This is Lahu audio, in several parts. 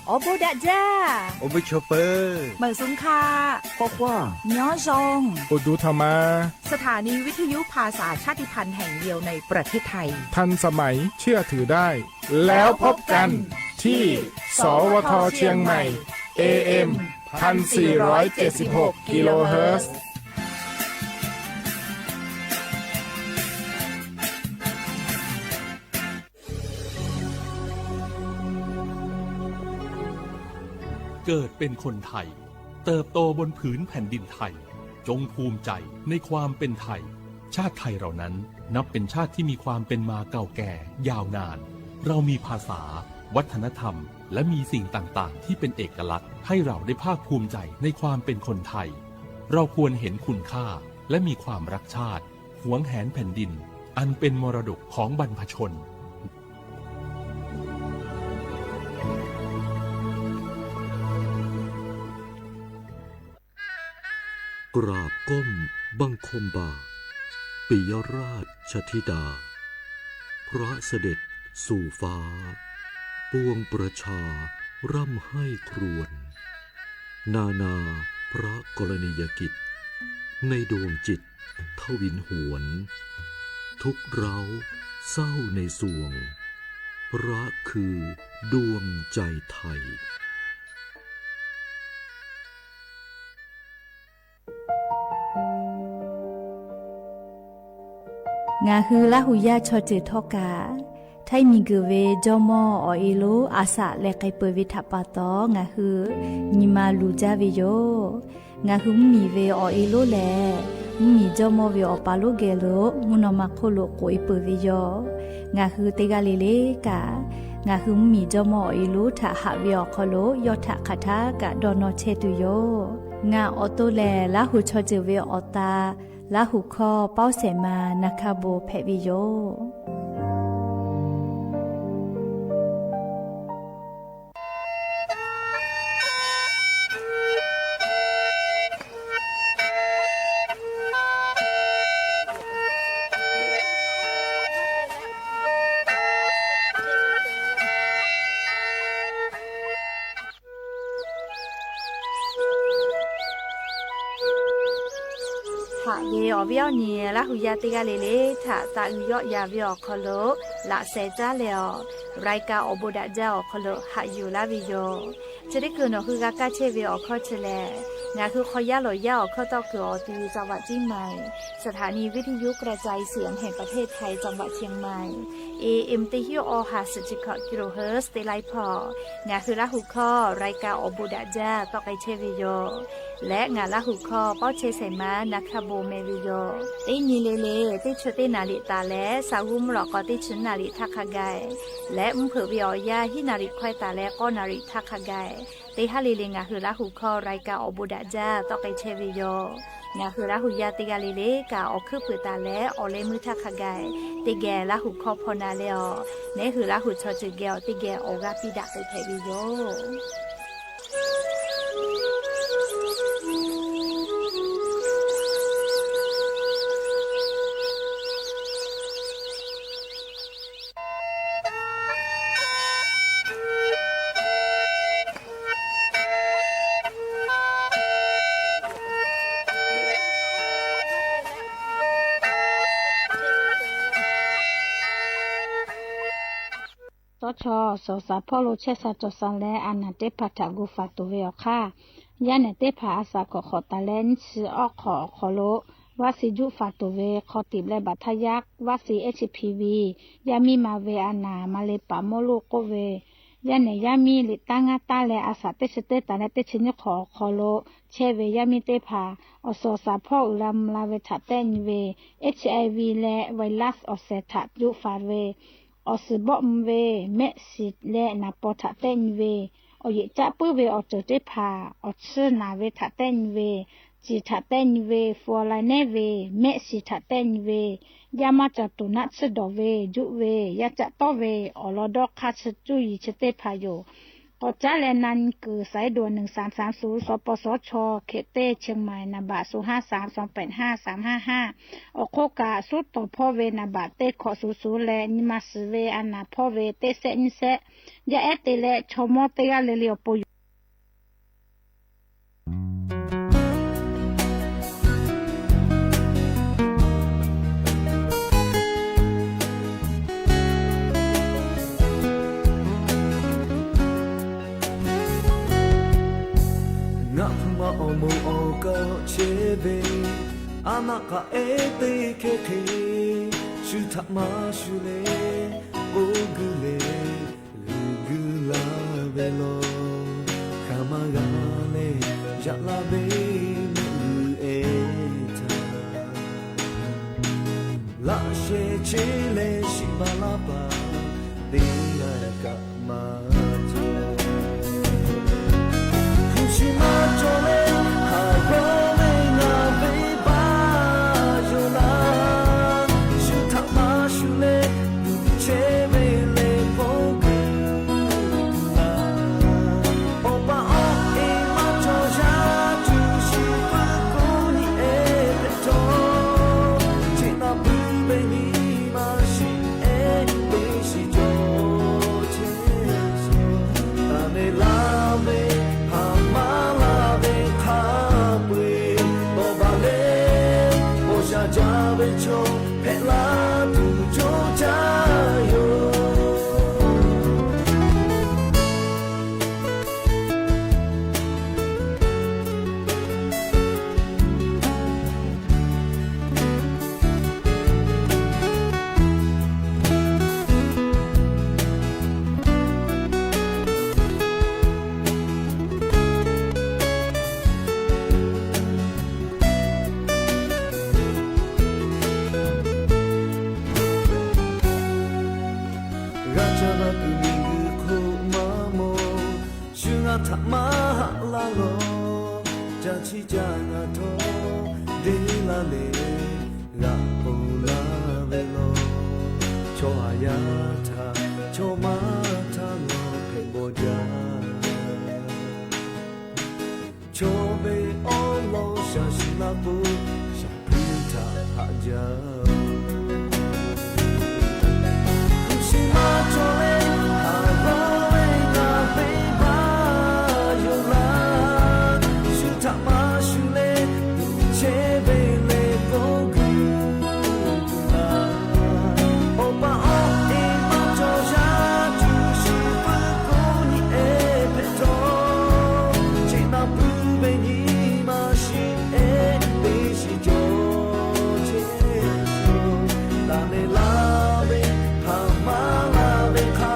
Awˬ bon daꞈ jaˇ. Awˬ bon chaw peuˬ. Meunˍ suhˍ hk'aˆ. K'awꞈ k'oˆ-a. Nyoˉ zhong. Awˬ duˬ htaꞈ ma. สถานีวิทยุภาษาชาติพันธุ์แห่งเดียวในประเทศไทย ทันสมัย เชื่อถือได้ แล้วพบกันที่ สวท เชียงใหม่ เอเอ็ม พันสี่ร้อยเจ็ดสิบหก กิโลเฮิรตซ์ เกิดเป็นคนไทย เติบโตบนผืนแผ่นดินไทย จงภูมิใจในความเป็นไทย ชาติไทยเรานั้นนับเป็นชาติที่มีความเป็นมาเก่าแก่ยาวนาน เรามีภาษา วัฒนธรรม และมีสิ่งต่างๆ ที่เป็นเอกลักษณ์ ให้เราได้ภาคภูมิใจในความเป็นคนไทย เราควรเห็นคุณค่า และมีความรักชาติ หวงแหนแผ่นดิน อันเป็นมรดกของบรรพชน กราบก้มบังคมบาท ปิยราชธิดา พระเสด็จสู่ฟ้า ปวงประชาร่ำไห้ครวญ นานาพระกรณียกิจ ในดวงจิตทวินหวน ทุกข์ร้าวเศร้าในสวง พระคือดวงใจไทย Ngaˬ hui Laˇ huˍ yaˇ chaw ceuˬ htawˇ kaꞈ, htaiˇ miˬ guiˬ ve jawˇ mawˇ awˬ e lonˉ a shaꞈ leh k'ai peuˬ ve htaꞈ pa taw, ngaˬ hui nyi ma luˬ jaˇ ve yoˬ. Ngaˬ hui mvuhˇ miˬ ve awˬ e lonˉ lehˬ, mvuhˇ miˬ jawˇ mawˇ ve awˬ pa lonˉ geh lo mvuhˇ naw ma hk'oˆ lo k'oꞈ e peuˬ ve yoˬ. Ngaˬ hui teˇ g'aˇ le le kaꞈ, ngaˬ hui mvuhˇ miˬ jawˇ mawˇ awˬ e lonˉ htaꞈ haꞈ ve awˬ hk'aw lo yawˇ htaꞈ hk'aˬ htaˇ kaꞈ dawˇ nawˇ chehˇ tuˬ yoˬ. Ngaˬ awˬ to lehˬ, Laˇ huˍ chaw ceuˬ ve awˬ ta, Laˇ huˍ hkawˇ Pawˇ Sehˍ ma Naˍ hkaˇ bon hpehꞈ ve yoˬ. Haꞈ ve awˬ viˉ awˬ nyi Laˇ huˍ yaˇ teˇ g'aˇ le le htaꞈ taꞈ uiˍ yawˆ yan ve awˬ hk'aw lo laꞈ sheh caˉ leh awˬ, รายการ Awˬ bon daꞈ jaˇ awˬ hk'aw lo haꞈ yuˬ laˇ ve yoˬ. Chi teˇ hkui nawˬ hui g'a kaˇ chehˇ ve awˬ hkawˇ chi lehˬ, ngaˬ hui hk'aw yaˇ lawˬ yaˇ awˬ hkawˇ tawˆ kuiˬ awˬ ti จังหวัดเชียงใหม่ สถานีวิทยุกระจายเสียงแห่งประเทศไทย จังหวัดเชียงใหม่ เอเอ็ม teˇ hinˉ awˬ ha suhˍ chi hkawꞈ กิโลเฮิรตซ์ teˇ laiˉ hpawˇ, ngaˬ hui Laˇ huˍ hkawˇ รายการ Awˬ bon daꞈ jaˇ tawˆ k'ai chehˇ ve yoˬ. Leh ngaˬ Laˇ huˍ hkawˇ Pawˇ chehˇ Sehˍ ma Naˍ hkaˇ bon meh ve yoˬ. Teˇ nyi le le teˇ chi teˇ naˍ riˍ taˍ leh, saˍ g'uˇ mvuhˇ lawꞈ k'aw teˇ chi naˍ riˍ htaˇ hk'a gaˬ, leh mvuhˇ hpeuꞈ ve awˬ yanˇ hiˉ naˍ riˍ hkawehˇ taˍ leh k'awˇ naˍ riˍ htaˇ hk'a gaˬ, teˇ haˉ le le ngaˬ hui Laˇ huˍ hkawˇ รายการ Awˬ bon daꞈ jaˇ tawˆ k'ai chehˇ ve yoˬ. Ngaˬ hui Laˇ huˍ yaˇ teˇ g'aˇ le le kaꞈ awˬ hkuiˉ puiˍ taˍ leh awˬ leh meuˇ htaˇ hk'a gaˬ, teˇ geh Laˇ huˍ hkawˇ hpaw na leh awˬ, neˉ hui Laˇ huˍ chaw ceuˬ geh awˬ teˇ geh awˬ g'aˇ piˇ daꞈ k'ai hpehꞈ ve yoˬ. Tawˇ chaw suhˍ shaˍ hpawˇ lo chehˇ sha cawˬ sha leh, a naˍ teˇ hpaˍ htaꞈ gu faˍ tuˬ ve awˬ hk'aˇ, yaˇ nehˬ teˇ hpaˍ a shaꞈ hkawꞈ hk'awꞈ taˍ leh nyiˇ chi awˬ hk'awꞈ awˬ hk'aw lo vaccine juˆ faˍ tuˬ ve hk'aw tiꞈ leh baˬ htaˇ yaˇ vaccine H P V yaˇ miˇ ma ve a naˍ ma le paˍ mawˇ loˆ k'oˆ ve, yaˇ nehˬ yaˇ miˇ liꞈ taˇ ngaˇ taˇ leh a shaꞈ teˇ chi teˇ taˍ leh teˇ chi nyiˇ hk'awꞈ awˬ hk'aw lo chehˇ ve yaˇ miˇ teˇ hpaˍ awˬ suhˍ awˬ shaˍ hpawˇ uiˍ la mvuh la ve htaꞈ tehˆ nyi ve, H I V leh virus awˬ shehˍ htaꞈ juˆ faˍ ve, awˬ suhˍ bawˆ mvuh ve, mehˆ shiˍ leh naˍ paw htaꞈ tehˆ nyi ve, awˬ yeꞈ caˆ puiˉ ve awˬ ceuˬ teˇ hpaˍ awˬ chiˇ naˍ ve htaꞈ tehˆ nyi ve, ciˬ htaꞈ tehˆ nyi ve, fu awˬ lai nehˉ ve, mehˆ shiˍ htaꞈ tehˆ nyi ve, yaˇ maˇ cawˬ tuˬ naˆ tsuhˇ dawˬ ve, juˆ ve, yaˇ caˆ tawˆ ve, awˬ lawn dawˇ hk'aˇ chi cuˇ yiˍ chi teˇ hpaˍ yoˬ. K'awꞈ caˉ leh na nyi kuiˬ สายด่วน หนึ่งสามสามศูนย์ สปสช เขตเต้ เชียงใหม่ นามบัตร ศูนย์ห้าสาม สองแปดห้า สามห้าห้า awˬ hk'oˆ kaꞈ สุดต่อ hpawˇ ve นามบัตร teˇ hkawꞈ ศูนย์ศูนย์ leh nyi ma suhˍ ve a naˍ hpawˇ ve teˇ sehˆ nyiˇ sehˆ, yaˇ ehˉ te leh chaw mawˇ teˇ g'aˇ le le awˬ pon yoˬ. Ngaˬ hpu ma awˬ moˍ awˬ kawˆ chehˇ ve, a naˆ k'aꞈ ehˉ teˇ hkehˇ hk'e, shu htaꞈ maˇ shu leh, k'oˆ guiˇ leh g'uiˬ guiˇ laˇ ve law. Hk'aˬ ma g'a leh yaꞈ la ve mvuhˇ g'uiˬ ehˉ htaꞈ laꞈ sheh cheˇ leh shiˍ baˬ laˇ paˍ teˇ g'aˇ kaꞈ maˇ cawˬ. Hpu shi maˇ cawˬ leh haˍ g'awˇ ve ngaˬ venˇ baˆ yoˬ laˇ. Shu htaꞈ maˇ shu leh tuꞈ chehˇ ve leh k'oˆ guiˇ laˇ. Awˬ pa awˬ e maˇ cawˬ yaˇ tuˬ shiˍ puiˉ k'oˆ nyi ehˉ hpehꞈ htawˇ, cheꞈ naˍ puiˉ ve nyi ma shiˍ ehˉ teˇ shiˍ cawˬ chehˇ shawˍ. Taˍ nehˬ laˇ ve haˍ maˇ laˇ ve hk'a peu-eˬ, tawˇ baˬ leh paw sha jaˇ ve chaw hpehꞈ la tuˬ coˇ caˇ yoˬ. G'a caˇ la tuˬ miˬ guiˬ hk'oˆ maˇ mawˬ, shu ngaˬ htaꞈ maˇ haꞈ laˇ lawˬ. Caˇ chiˇ caˇ ngaˬ htawˇ deˇ laˇ leh g'aꞈ k'oˬ laˇ ve law. Chaw haˍ yaˇ htaꞈ chaw maˇ htaˇ lawˬ hpehꞈ bawˬ jaˇ. Chaw ve awˉ lawˇ shaˍ shiˍ laˇ k'o, shaˍ hpuiˇ htaꞈ haꞈ jaˇ. Hpu shi maˇ cawˬ leh haˍ g'awˇ ve ngaˬ venˇ baˆ yoˬ laˇ. Shu htaꞈ maˇ shu leh tuꞈ chehˇ ve leh k'oˆ guiˇ laˇ. Awˬ pa awˬ e maˇ cawˬ yaˇ tuˬ shiˍ puiˉ k'oˆ nyi ehˉ hpehꞈ htawˇ, cheꞈ naˍ puiˉ ve nyi ma shiˍ ehˉ teˇ shiˍ cawˬ chehˇ shawˍ. Taˍ nehˬ laˇ ve haˍ maˇ laˇ ve hk'a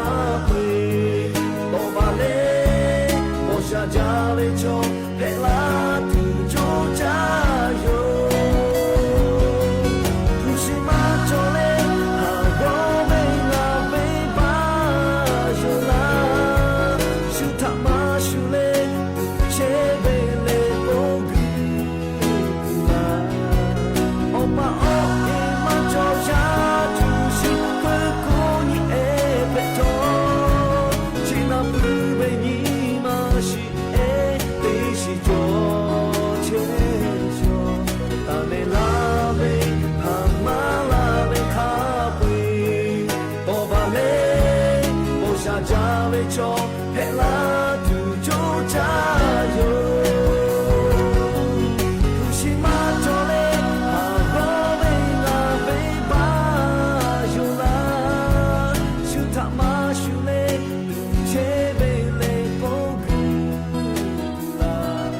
peu-eˬ, tawˇ baˬ leh paw sha jaˇ ve chaw hpehꞈ la tuˬ coˇ caˇ yoˬ. Hpu shi maˇ cawˬ leh haˍ g'awˇ ve ngaˬ venˇ baˆ yoˬ laˇ. Shu htaꞈ maˇ shu leh tuꞈ chehˇ ve leh k'oˆ guiˇ laˇ. Awˬ pa awˬ e maˇ cawˬ yaˇ tuˬ shiˍ puiˉ k'oˆ nyi ehˉ hpehꞈ htawˇ, cheꞈ naˍ puiˉ ve nyi ma shiˍ ehˉ teˇ shiˍ cawˬ chehˇ shawˍ. Taˍ nehˬ laˇ ve haˍ maˇ laˇ ve hk'a peu-eˬ, tawˇ baˬ leh paw sha jaˇ ve chaw hpehꞈ la tuˬ coˇ caˇ yoˬ. Hpu shi maˇ cawˬ leh haˍ g'awˇ ve ngaˬ venˇ baˆ yoˬ laˇ. Shu htaꞈ maˇ shu leh tuꞈ chehˇ ve leh k'oˆ guiˇ laˇ.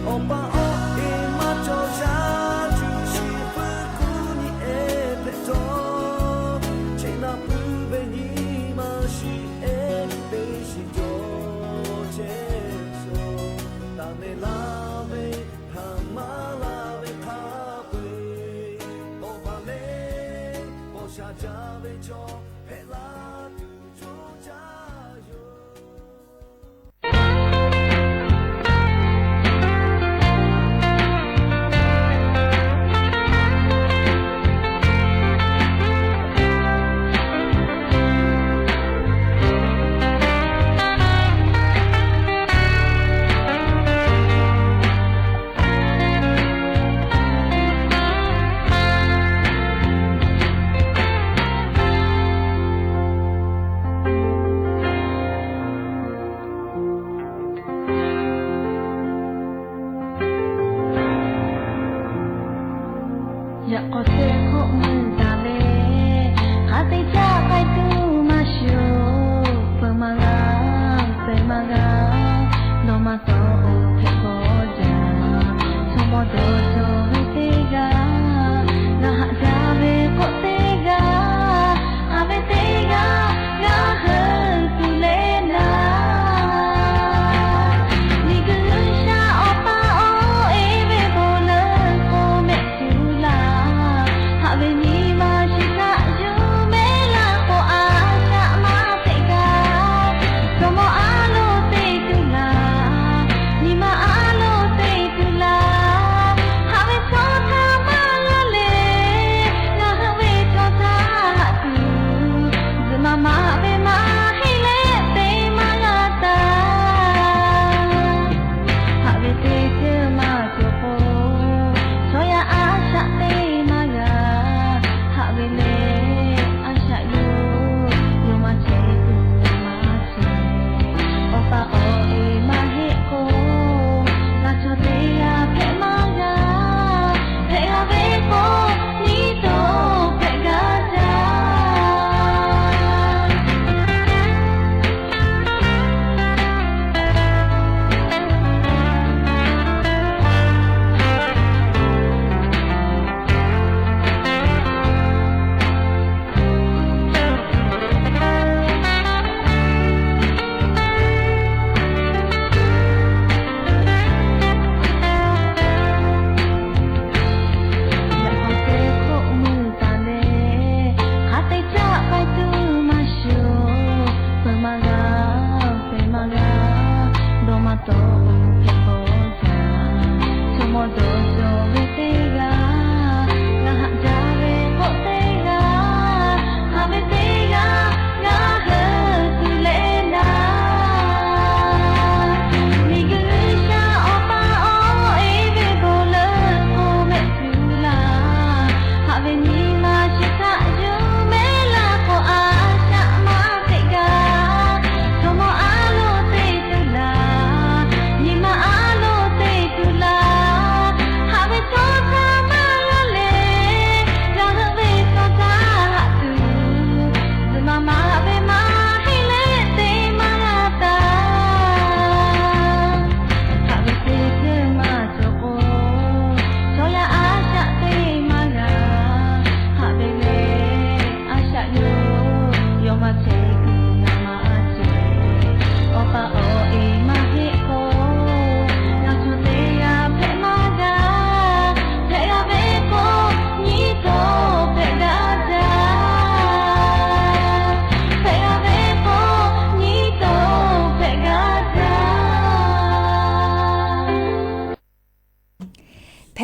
Awˬ pa awˬ e maˇ cawˬ yaˇ tuˬ shiˍ puiˉ k'oˆ nyi ehˉ hpehꞈ htawˇ, cheꞈ naˍ puiˉ ve nyi ma shiˍ ehˉ teˇ shiˍ cawˬ chehˇ shawˍ. Taˍ nehˬ laˇ ve haˍ maˇ laˇ ve hk'a peu-eˬ, tawˇ baˬ leh paw sha jaˇ ve chaw hpehꞈ la tuˬ coˇ caˇ yoˬ.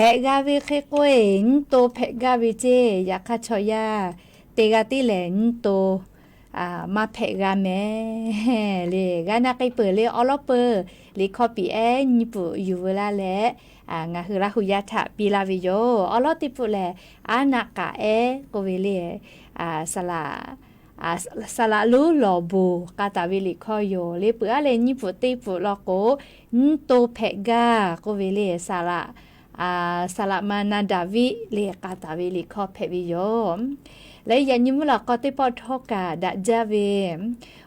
Hpehꞈ g'a ve hk'e k'oˆ-e, nyiˇ to hpehꞈ gaˇ ve ceˇ. Yaꞈ hk'aˇ chaw yaˇ teˇ g'aˇ tiˉ lehˬ nyiˇ to maˇ hpehꞈ g'a mehˍ le. G'a na k'ai peuˬ le. Awˉ lawˉ peuˬ liꞈ hkawˇ piˍ ehˉ nyiˇ pfuhˍ yuˬ veu laˇ leh, ngaˬ hui Laˇ hu yaˇ htaꞈ piˇ laˇ ve yoˬ. Awˉ lawˉ teˇ pfuhˍ lehˬ, aˉ naˆ k'aꞈ ehˉ k'oˆ ve le, saˍ laꞈ lonˉ lawˬ bon k'a taˍ ve liꞈ hkawˇ yoˬ le. Peuˬ aˉ leh nyiˇ pfuhˍ teˇ pfuhˍ law k'o, nyiˇ to hpehꞈ gaˇ k'oˆ ve le, saˍ laꞈ saˍ laꞈ ma na Daˍviˆ le k'a taˍ ve liꞈ hkawˇ hpehꞈ ve yoˬ. Leh yaꞈ nyi mvuhˇ lawꞈ k'aw teˇ pawˆ htawˇ kaꞈ daꞈ jaˇ ve,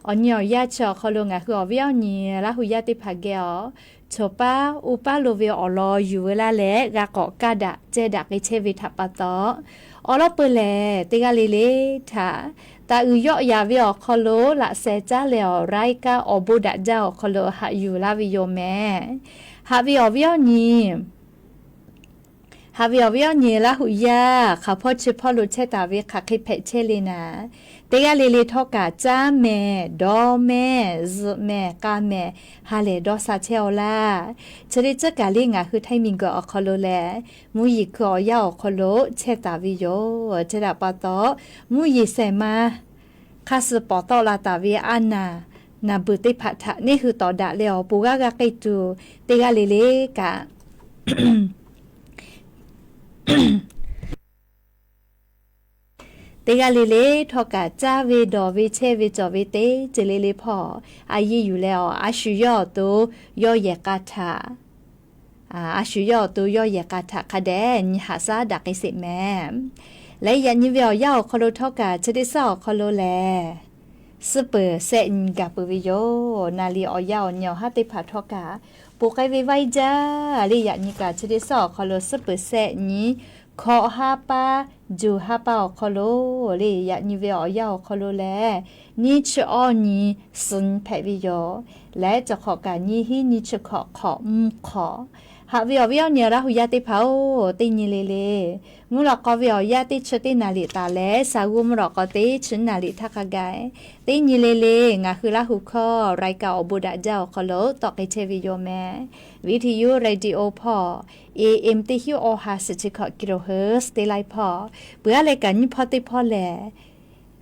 awˬ nyi awˬ yanˇ chi awˬ hk'aw lo ngaˬ hui awˬ viˉ awˬ nyi Laˇ hu yaˇ teˇ hpaˍ geh awˬ choˬ paˉ uˉ paˉ lo ve awˬ lawn yuˬ veu laˇ leh, g'a k'awꞈ kaˇ daꞈ ceh daꞈ k'ai chehˇ ve htaꞈ pa taw, awˉ lawˉ peuˬ lehˬ teˇ g'aˇ le le htaꞈ taˍ uiˍ yawˆ yaˍ ve awˬ hk'aw lo laꞈ sheh caˉ leh awˬ raiˉ kaˇ awˬ bon daꞈ jaˇ awˬ hk'aw lo haꞈ yuˬ laˇ ve yoˬ mehˍ. Haꞈ ve awˬ viˉ awˬ nyi Haꞈ ve awˬ viˉ awˬ nyi Laˇ hu yaˇ hk'aˬ hpawˇ chi hpawˇ lo chehˇ taˍ ve hk'aˬ hk'e hpehꞈ chehˇ le naˍ, teˇ g'aˇ le le htawˇ kaꞈ caˇ mehˍ, dawˇ mehˍ, zuhꞈ mehˍ, k'a mehˍ, ha lehˬ dawˇ sha chehˇ-aw laˇ. Chi teˇ ceuˬ kaꞈ le ngaˬ hui htaiˇ miˬguiˬ awˬ hk'aw lo lehˬ, mvuhˇ yeˬ hkui awˬ yanˇ awˬ hk'aw lo chehˇ taˍ ve yoˬ. Chi htaꞈ pa taw, mvuhˇ yeˬ shehˍ ma hk'aˇ suh pawˍ tawˆ la taˍ ve a naˍ, naˍ beuˬ teˇ hpaˍ htaꞈ neˇ hui tawˍ daꞈ leh awˬ pon g'aˇ g'a k'ai tuˬ, teˇ g'aˇ le le kaꞈ teˇ g'aˇ le le htawˇ kaꞈ caˇ ve dawˬ ve chehˇ ve cawˬ ve teˇ ceuˬ le le hpawˇ a yiˇ yuˬ leh awˬ a shu yawˇ awˬ to yawˇ yehˬ k'a htaꞈ a shu yawˇ awˬ to yawˇ yehˬ k'a htaꞈ hk'a dehꞈ nyi haꞈ shaˉ daꞈ k'ai sheˍ mehˍ. Leh yaꞈ nyi ve awˬ yanˇ awˬ hk'aw lo htawˇ kaꞈ chi teˇ shaˉ awˬ hk'aw lo lehˬ, suhˉ peuˬ shehˆ nyi gaˬ peuˬ ve yoˬ. Naˍ liꞈ awˬ yanˇ awˬ nyi awˬ haˉ teˇ hpaˍ htawˇ kaꞈ poˬ k'ai ve vaˇ iˉ jaˇ le. Yaꞈ nyi kaꞈ chi teˇ shaˉ awˬ hk'aw lo suhˉ peuˬ shehˆ nyi, hkawꞈ ha pa, juˬ ha pa awˬ hk'aw lo le. Yaꞈ nyi ve awˬ yanˇ awˬ hk'aw lo lehˬ, nyiˇ chi awˇ nyi suhˍ nyi hpehꞈ ve yoˬ. Leh cawˬ hk'awꞈ kaꞈ nyiˇ hinˉ nyiˇ chi hkawꞈ hk'awꞈ mvuhˇ hk'awꞈ. Haꞈ ve awˬ viˉ awˬ nyi Laˇ hu yaˇ teˇ hpaˍ-oˬ, teˇ nyi le le mvuhˇ lawꞈ k'aw ve awˬ yanˇ teˇ chi teˇ naˍ liꞈ taˍ leh, sha g'uˇ mvuhˇ lawꞈ k'aw teˇ chi naˍ liꞈ htaˇ hk'a gaˬ, teˇ nyi le le ngaˬ hui Laˇ hu hkawˇ รายการ awˬ bon daꞈ jaˇ awˬ hk'aw lo tawˆ k'ai chehˇ ve yoˬ mehˍ. Video radio hpawˇ, AM teˇ hinˉ awˬ ha suhˍ chi hkawꞈ kilohertz teˇ laiˉ hpawˇ, peuˬ aˉ leh kaꞈ nyiˇ hpawˇ teˇ hpawˇ lehˬ,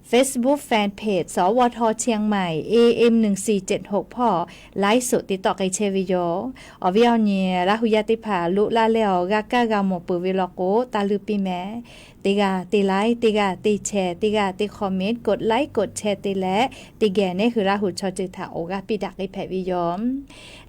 Facebook fan page สวท เชียงใหม่ AM หนึ่งสี่เจ็ดหก hpawˇ ไลฟ์สด te tawˆ k'ai chehˇ ve yoˬ. Awˬ viˉ awˬ nyi Laˇ hu yaˇ teˇ hpaˍ loꞈ la leh awˬ g'a kaˇ g'a mawˬ peuˬ ve law k'o, taˇ luˇ piˇ mehˍ. Teˇ g'aˇ teˇ like, teˇ g'aˇ teˇ share, teˇ g'aˇ teˇ comment, กด like กด share te leh, teˇ geh neˇ hui Laˇ hu chaw ceuˬ htaꞈ awˬ g'aˇ piˇ daꞈ k'ai hpehꞈ ve yoˬ.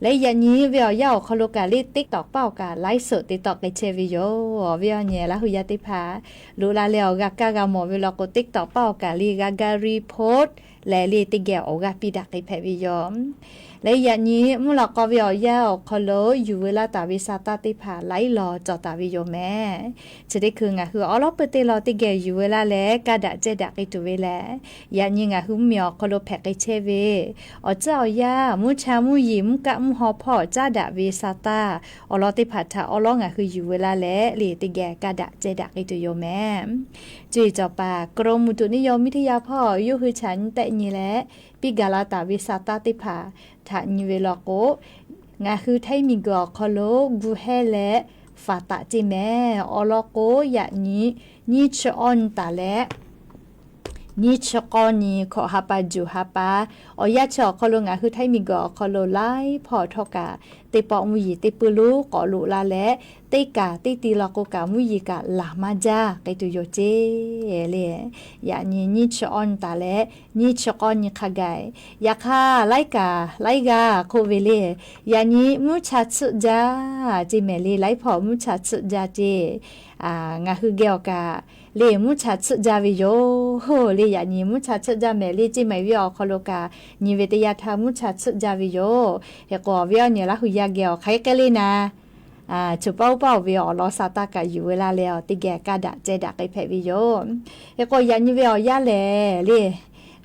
Leh yaꞈ nyi ve awˬ yanˇ awˬ hk'aw lo kaꞈ le TikTok paˆ awˬ kaꞈ ไลฟ์สด te tawˆ k'ai chehˇ ve yoˬ. Awˬ viˉ awˬ nyi Laˇ hu yaˇ teˇ hpaˍ loꞈ la leh awˬ g'a kaˇ g'a mawˬ ve law k'o, TikTok paˆ awˬ kaꞈ le g'a ga report leh le teˇ geh awˬ g'aˇ piˇ daꞈ k'ai hpehꞈ ve yoˬ. Leh yaꞈ nyi mvuhˇ lawꞈ k'aw ve awˬ yanˇ awˬ hk'aw lo yuˬ veu laˇ taˍ ve sa taˇ teˇ hpaˍ ไลฟ์ lawˬ cawˬ taˍ ve yoˬ mehˍ. Chi teˇ hkui ngaˬ hui awˉ lawˉ peuˬ teˇ law teˇ geh yuˬ veu laˇ leh kaˇ daꞈ cehˇ daꞈ k'ai tuˬ ve lehˬ, yaꞈ nyi ngaˬ hui mvuhˇmiˬ awˬ hk'aw lo hpehꞈ k'ai chehˇ ve awˬ tcuhˉ awˬ yanˇ mvuhˇ cha mvuhˇ yeˬ mvuhˇ kaˆ mvuhˇ haw hpawˇ caˉ daꞈ ve sa taˇ awˬ lawn teˇ hpaˍ htaꞈ awˉ lawˉ ngaˬ hui yuˬ veu laˇ leh le teˇ geh kaˇ daꞈ cehˇ daꞈ k'ai tuˬ yoˬ mehˍ. Cuˇ yiˍ cawˬ paˍ กรมอุตุนิยมวิทยา hpawˇ yawˇ hui chaꞈ nyi tehˆ nyi leh piˇ gaˬ la taˍ ve sa taˇ teˇ hpaˍ htaꞈ nyi ve law k'o, ngaˬ hui htaiˇ miˬguiˬ awˬ hk'aw lo gu hehˇ leh faˍ taꞈ ceˇ mehˍ. Awˬ lawn k'o, yaꞈ nyi nyiˇ chi awˇ nyi taˍ leh nyiˇ chi k'awˇ nyi hkawꞈ ha pa juˬ ha pa, awˬ yanˇ chi awˬ hk'aw lo ngaˬ hui htaiˇ miˬguiˬ awˬ hk'aw lo laiˉ hpawˇ htawˇ kaꞈ teˇ pawˆ mvuhˇ yeˬ teˇ peuˇ lonˉ k'awꞈ loꞈ la leh, teˇ kaˬ teˇ ti law k'o kaꞈ mvuhˇ yeˬ kaꞈ laˬ maˇ jaˇ k'ai tuˬ yoˬ ceˇ le. Yaꞈ nyi nyiˇ chi awˇ nyi taˍ leh nyiˇ chi k'awˇ nyi hk'a gaˬ, yaꞈ hk'aˇ laiˉ kaꞈ laiˉ g'aˇ k'oˆ ve le. Yaꞈ nyi mvuhˇ cha tsuhˆ jaˇ ceˇ mehˍ le. Laiˉ hpawˇ mvuhˇ cha tsuhˆ jaˇ ceˇ. Ngaˬ hui geh awˬ kaꞈ le mvuhˇ cha tsuhˆ jaˇ ve yoˬ le. Yaꞈ nyi mvuhˇ cha tsuhˆ jaˇ mehˍ le. Ceˇ mehˍ ve awˬ hk'aw lo kaꞈ nyi ve teˇ yanˇ htaˇ mvuhˇ cha tsuhˆ jaˇ ve yoˬ. Hk'e k'o, awˬ viˉ awˬ nyi Laˇ hu yaˇ geh awˬ hk'aˬ hk'e le naˍ, choˬ paˉ uˉ paˉ oˬ ve awˬ lawn sa taˇ kaꞈ yuˬ veu laˇ leh awˬ teˇ geh kaˇ daꞈ cehˇ daꞈ k'ai hpehꞈ ve yoˬ. Hk'e k'o, yaꞈ nyi ve awˬ yanˇ lehˬ le,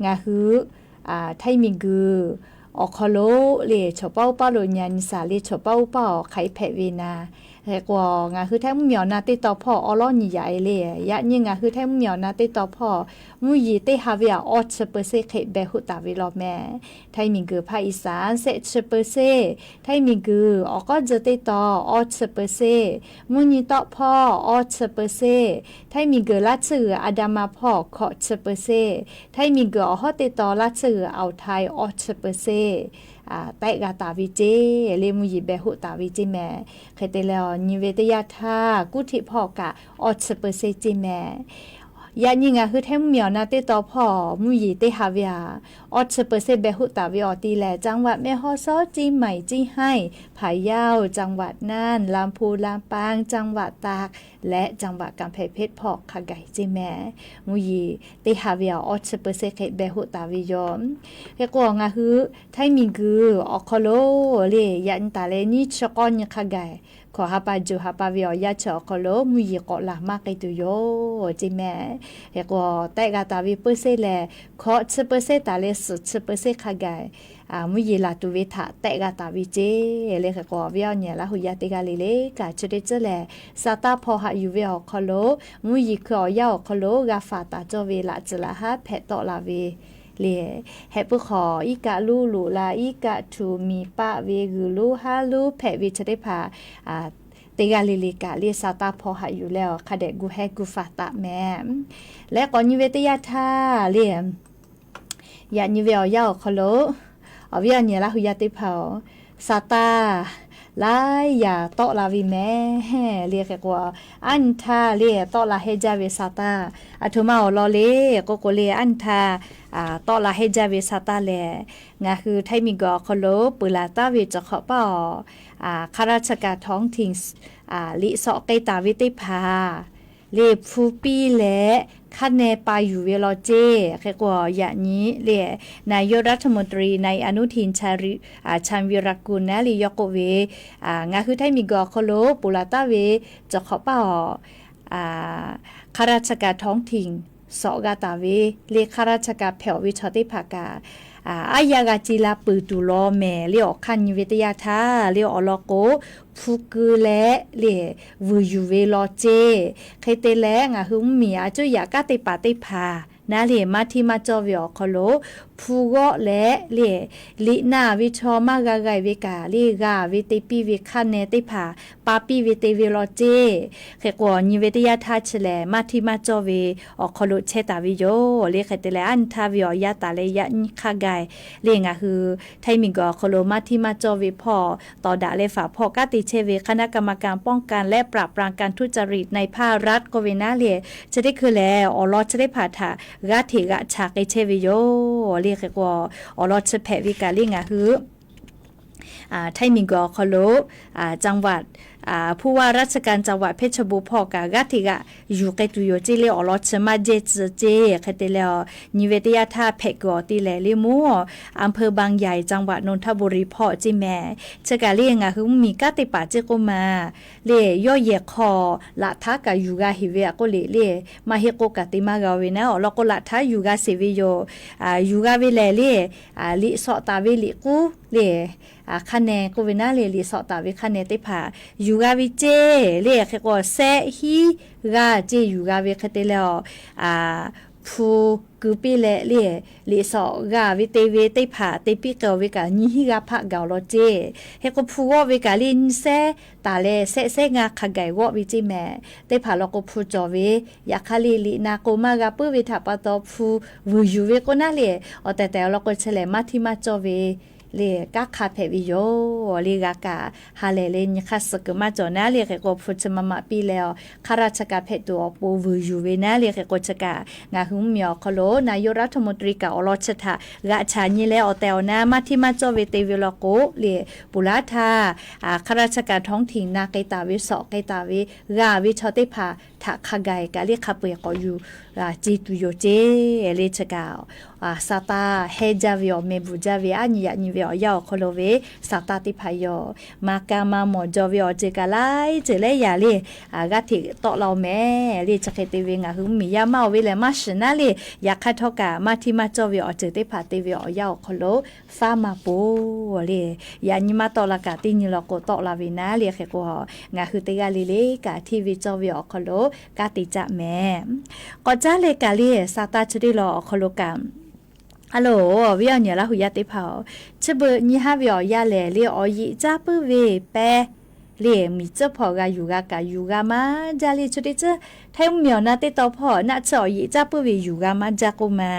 ngaˬ hui htaiˇ miˬguiˬ awˬ hk'aw lo le choˬ paˉ uˉ paˉ lo nyi a nyi shaˍ le, choˬ paˉ uˉ paˉ awˬ hk'aˬ hk'e hpehꞈ ve naˍ, Hk'e k'o, ngaˬ hui Htaiˇ mvuhˇmiˬ awˬ na teˇ tawn hpawˇ awˉ lawˉ nyi yaꞈ e le. Yaꞈ nyi ngaˬ hui Htaiˇ mvuhˇmiˬ awˬ na teˇ tawn hpawˇ mvuhˇ yeˬ teˇ ha ve aꞈ awˇ chi เปอร์เซ็นต์ hk'e beh hoˆ taˍ ve law meh. Htaiˇ miˬguiˬ ภาคอีสาน shehˆ chi เปอร์เซ็นต์, Htaiˇ miˬguiˬ awˬ k'awˉ tcuh teˇ tawn awˇ chi เปอร์เซ็นต์, mvuhˇ nyi tawˆ hpawˇ awˇ chi เปอร์เซ็นต์, Htaiˇ miˬguiˬ laˇ tsuhˇ g'uiˬ Andaman hpawˇ hkawꞈ chi เปอร์เซ็นต์, Htaiˇ miˬguiˬ awˬ hawˉ teˇ tawn laˇ tsuhˇ g'uiˬ Aoˍhtai awˇ chi เปอร์เซ็นต์ tehˆ g'a taˍ ve ceˇ le, mvuhˇ yeˬ beh hoˆ taˍ ve ceˇ meh. Hk'e te leh, nyi ve teˇ yanˇ htaˇ kuˉ htiˆ hpawˇ kaꞈ awˇ chi เปอร์เซ็นต์ ceˇ meh. Yaꞈ nyi ngaˬ hui Htaiˇ mvuhˇmiˬ awˬ na teˇ tawn hpawˇ mvuhˇ yeˬ teˇ ha ve aꞈ awˇ chi เปอร์เซ็นต์ beh hoˆ taˍ ve awˬ ti lehˬ, จังหวัดแม่ฮ่องสอน เชียงใหม่ เชียงราย พะเยา จังหวัดน่าน ลำพูน ลำปาง จังหวัดตาก leh จังหวัดกำแพงเพชร hpawˇ hk'a gaˬ ceˇ meh. Mvuhˇ yeˬ teˇ ha ve aꞈ awˇ chi เปอร์เซ็นต์ hk'e beh hoˆ taˍ ve yoˬ. Hk'e k'o, ngaˬ hui Htaiˇ miˬguiˬ awˬ hk'aw lo le, yaꞈ nyi taˍ leh nyiˇ chi k'awˇ nyi hk'a gaˬ hkawꞈ ha pa juˬ ha pa ve awˬ yanˇ chi awˬ hk'aw lo mvuhˇ yeˬ k'awꞈ laˬ maˇ k'ai tuˬ yoˬ ceˇ meh. Hk'e k'o, tehˆ g'a taˍ ve เปอร์เซ็นต์ lehˬ, hkawꞈ chi เปอร์เซ็นต์ taˍ leh suhˍ chi เปอร์เซ็นต์ hk'a gaˬ mvuhˇ yeˬ laˬ tuˬ ve htaꞈ tehˆ g'a taˍ ve ceˇ le. Hk'e k'o, awˬ viˉ awˬ nyi Laˇ huˍ yaˇ teˇ g'aˇ le le kaꞈ, chi teˇ ceuˬ lehˬ, sa taˇ hpawˇ haꞈ yuˬ ve awˬ hk'aw lo, mvuhˇ yeˬ hkui awˬ yanˇ awˬ hk'aw lo g'a faˍ taˍ cawˇ ve laꞈ tcuhˍ laꞈ haˉ hpehꞈ tawˆ la ve le. Heh puiˉ hk'aw, iˉ kaˆ luˇ loꞈ la, iˉ kaˆ htuꞈ miˬ paˆ ve g'uiˬ lonˉ haˉ lonˉ hpehꞈ ve chi teˇ hpaˍ teˇ g'aˇ le le kaꞈ le sa taˇ hpawˇ haꞈ yuˬ leh awˬ hk'a dehꞈ gu heh gu faˍ taˍ meh. Leh k'awꞈ nyi ve teˇ yanˇ htaˇ le, yaꞈ nyi ve awˬ yanˇ awˬ hk'aw lo, awˬ viˉ awˬ nyi Laˇ huˍ yaˇ teˇ hpaˍ-oˬ, sa taˇ laiˉ yaꞈ tawˆ la ve meh le. Hk'e k'o, aˉ nyi htaˇ le tawˆ la hehˇ jaˇ ve sa taˇ, aˬ htoꞈ ma awˬ lawn le k'oˆ k'o le, aˉ nyi htaˇ tawˆ la hehˇ jaˇ ve sa taˇ lehˬ, ngaˬ hui Htaiˇ miˬguiˬ awˬ hk'aw lo peuˬ laˬ taˍ ve cawˬ hk'awꞈ paˇ awˬ ข้าราชการท้องถิ่น liꞈ sawꞈ k'ai taˍ ve teˇ hpaˍ le hpu piˇ leh hk'aˇ neh pa yuˬ ve law ceˇ. Hk'e k'o, yaꞈ nyi le นายกรัฐมนตรี นายอนุทิน ชาญวีรกูล naˉ le yawˇ k'oˆ ve, ngaˬ hui Htaiˇ miˬguiˬ awˬ hk'aw lo peuˬ laˬ taˍ ve cawˬ hk'awꞈ paˇ awˬ ข้าราชการท้องถิ่น sawꞈ g'a taˍ ve le ข้าราชการ hpehꞈ-oˬ ve chaw teˇ hpaˍ kaꞈ, aˉ yaˇ g'a ce la peuˬ tuˬ law meh le. Awˬ hk'aˇ nyi ve teˇ yanˇ htaˇ le awˬ lawn k'o, hpu keu leh le vuiˬ yuˬ ve law ceˇ. Hk'e te leh, ngaˬ hui mvuhˇmiˬ a cuˉ yaꞈ kanˉ teˇ hpaˍ teˇ hpaˍ naˉ le maˇ htiˇ maˇ cawˇ ve awˬ hk'aw lo, hpu g'awˆ leh le liꞈ na ve chaw maˇ g'a g'a ve kaꞈ le g'a ve te piˇ ve hk'aˇ neh teˇ hpaˍ pa piˇ ve te ve law ceˇ. Hk'e k'o, nyi ve teˇ yanˇ htaˇ chi lehˬ maˇ htiˇ maˇ cawˇ ve awˬ hk'aw lo chehˇ taˍ ve yoˬ le. Hk'e te leh, aˉ nyi htaˇ ve awˬ yanˇ taˍ leh yaꞈ nyi hk'a gaˬ le ngaˬ hui Htaiˇ miˬguiˬ awˬ hk'aw lo maˇ htiˇ maˇ cawˇ ve hpawˇ tawˍ daꞈ leh faˍ hpawˇ kanˉ te chehˇ ve คณะกรรมการป้องกันและปราบปรามการทุจริตในภาครัฐ k'oˆ ve naˉ le, chi teˇ hkui lehˬ awˬ lawn chi teˇ hpaˍ htaꞈ g'aˇ hteꞈ g'aꞈ cha k'ai chehˇ ve yoˬ le. Hk'e k'o, awˬ lawn chi hpehꞈ ve kaꞈ le ngaˬ hui Htaiˇ miˬguiˬ awˬ hk'aw lo จังหวัด ผู้ว่าราชการจังหวัดเพชรบูรณ์ hpawˇ kaꞈ g'aˇ hteꞈ g'aꞈ yuˬ k'ai tuˬ yoˬ ceˇ le. Awˬ lawn chi maˇ jehˇ tcuh ceˇ. Hk'e te leh, nyi ve teˇ yanˇ htaˇ hpehꞈ kuiˬ awˬ ti lehˬ le mvuhˇ อำเภอบางใหญ่ จังหวัดนนทบุรี hpawˇ ceˇ meh. Chi kaꞈ le ngaˬ hui mvuhˇmiˬ kanˉ teˇ hpaˍ ceˇ k'oˆ ma le, yawˇ yehˬ hk'aw laꞈ htaˉ kaꞈ yuˬ g'a heˍ ve aꞈ k'oˆ le le, maˇ heˆ k'oˆ kaꞈ te maˇ g'a ve naˉ, awˬ lawn k'o laꞈ htaˉ yuˬ g'a sheˍ ve yoˬ. Yuˬ g'a ve lehˬ le, liꞈ sawꞈ taˍ ve liꞈ k'uˉ le, hk'aˇ neh k'oˆ ve naˉ le, liꞈ sawꞈ taˍ ve hk'aˇ neh teˇ hpaˍ yuˬ g'a ve ceˇ le. Hk'e k'o, shehˆ hiˉ g'aˇ ceˇ yuˬ g'a ve hk'e te leh, hpu keu piˇ leh le, liꞈ sawꞈ g'a ve te ve teˇ hpaˍ te piˇ k'ai-oˬ ve kaꞈ nyiˇ hiˉ g'aˇ hpaˆ gaˬ-oˬ law ceˇ. Hk'e k'o, hpu g'awˆ ve kaꞈ le nyiˇ shehˉ taˍ leh shehˆ shehˉ ngaˇ hk'a gaˬ g'awˆ ve ceˇ meh. Teˇ hpaˍ law k'o hpu cawˬ ve, yaꞈ hk'aˇ le liꞈ na k'o maˇ g'a puiˉ ve htaꞈ pa taw hpu vuiˬ yuˬ ve k'oˆ naˉ le, awˬ tehˬ tehˬ awˬ lawn k'o chi lehˬ maˇ htiˇ maˇ cawˇ ve le kanˉ hk'a hpehꞈ ve yoˬ le. G'a kaꞈ ha lehˬ le nyi hk'aˇ suh kuiˬ maˇ cawˬ naˉ le. Hk'e k'o, hpu chi ma ma piˇ leh awˬ ข้าราชการ hpehꞈ tuˬ awˬ pon vuiˬ yuˬ ve naˉ le. Hk'e k'o, chi kaꞈ ngaˬ hui mvuhˇmiˬ awˬ hk'aw lo นายกรัฐมนตรี kaꞈ awˬ lawn chi htaꞈ g'aꞈ cha nyi leh awˬ tehˬ awˬ na maˇ htiˇ maˇ cawˇ ve te ve law k'o le, peuˬ laˇ htaˇ ข้าราชการท้องถิ่น na k'ai taˍ ve, sawꞈ k'ai taˍ ve, g'a ve chaw teˇ hpaˍ htaꞈ hk'a gaˬ kaꞈ le hk'a peu-eˬ k'awꞈ yuˬ ce tuˬ yoˬ ceˇ le. Chi kaꞈ Saˍtanˍ heh jaˇ ve awˬ meh bvuhˬ jaˇ ve aˉ nyi yaꞈ nyi ve awˬ yanˇ awˬ hk'aw lo ve Saˍtanˍ teˇ hpaˍ yoˬ. Maˇ kaˇ maˇ mawˬ jaw ve awˬ ceuˬ kaꞈ laiˉ ceuˬ leh yaꞈ le g'aˇ hteꞈ tawˆ la-oˬ mehˍ le. Chi hk'e te ve ngaˬ hui mvuhˇmiˬ yaˇ maˇ oˬ ve lehˬ maˇ shiˍ naˉ le. Yaꞈ hk'aˇ htawˇ kaꞈ maˇ hteˇ maˇ cawˇ ve awˬ ceuˬ teˇ hpaˍ te ve awˬ yanˇ awˬ hk'aw lo faˉ maˇ poˬ le. Yaꞈ nyi maˇ tawˆ la kaꞈ teˇ nyi law k'o tawˆ la ve naˉ le. Hk'e k'o, ngaˬ hui teˇ g'aˇ le le kaꞈ hteˇ ve cawˇ ve awˬ hk'aw lo kanˉ te caˆ mehˍ. K'awꞈ caˉ leh kaꞈ le Saˍtanˍ chi teˇ lawn awˬ hk'aw lo kaꞈ, a loˬ, awˬ viˉ awˬ nyi Laˇ huˍ yaˇ teˇ hpaˍ-oˬ, chi beuꞈ nyi haˉ ve awˬ yanˇ lehˬ le awˬ yeꞈ caˇ puiˉ ve pehˇ le, miˬ tcuhˉ hpawˇ g'a yuˬ g'a kaꞈ yuˬ g'a maˇ jaˇ le. Chi teˇ tcuhˉ htaiˇ mvuhˇmiˬ awˬ na teˇ tawn hpawˇ naˆ tsuhˇ awˬ yeꞈ caˇ puiˉ ve yuˬ g'a maˇ jaˇ k'oˆ ma.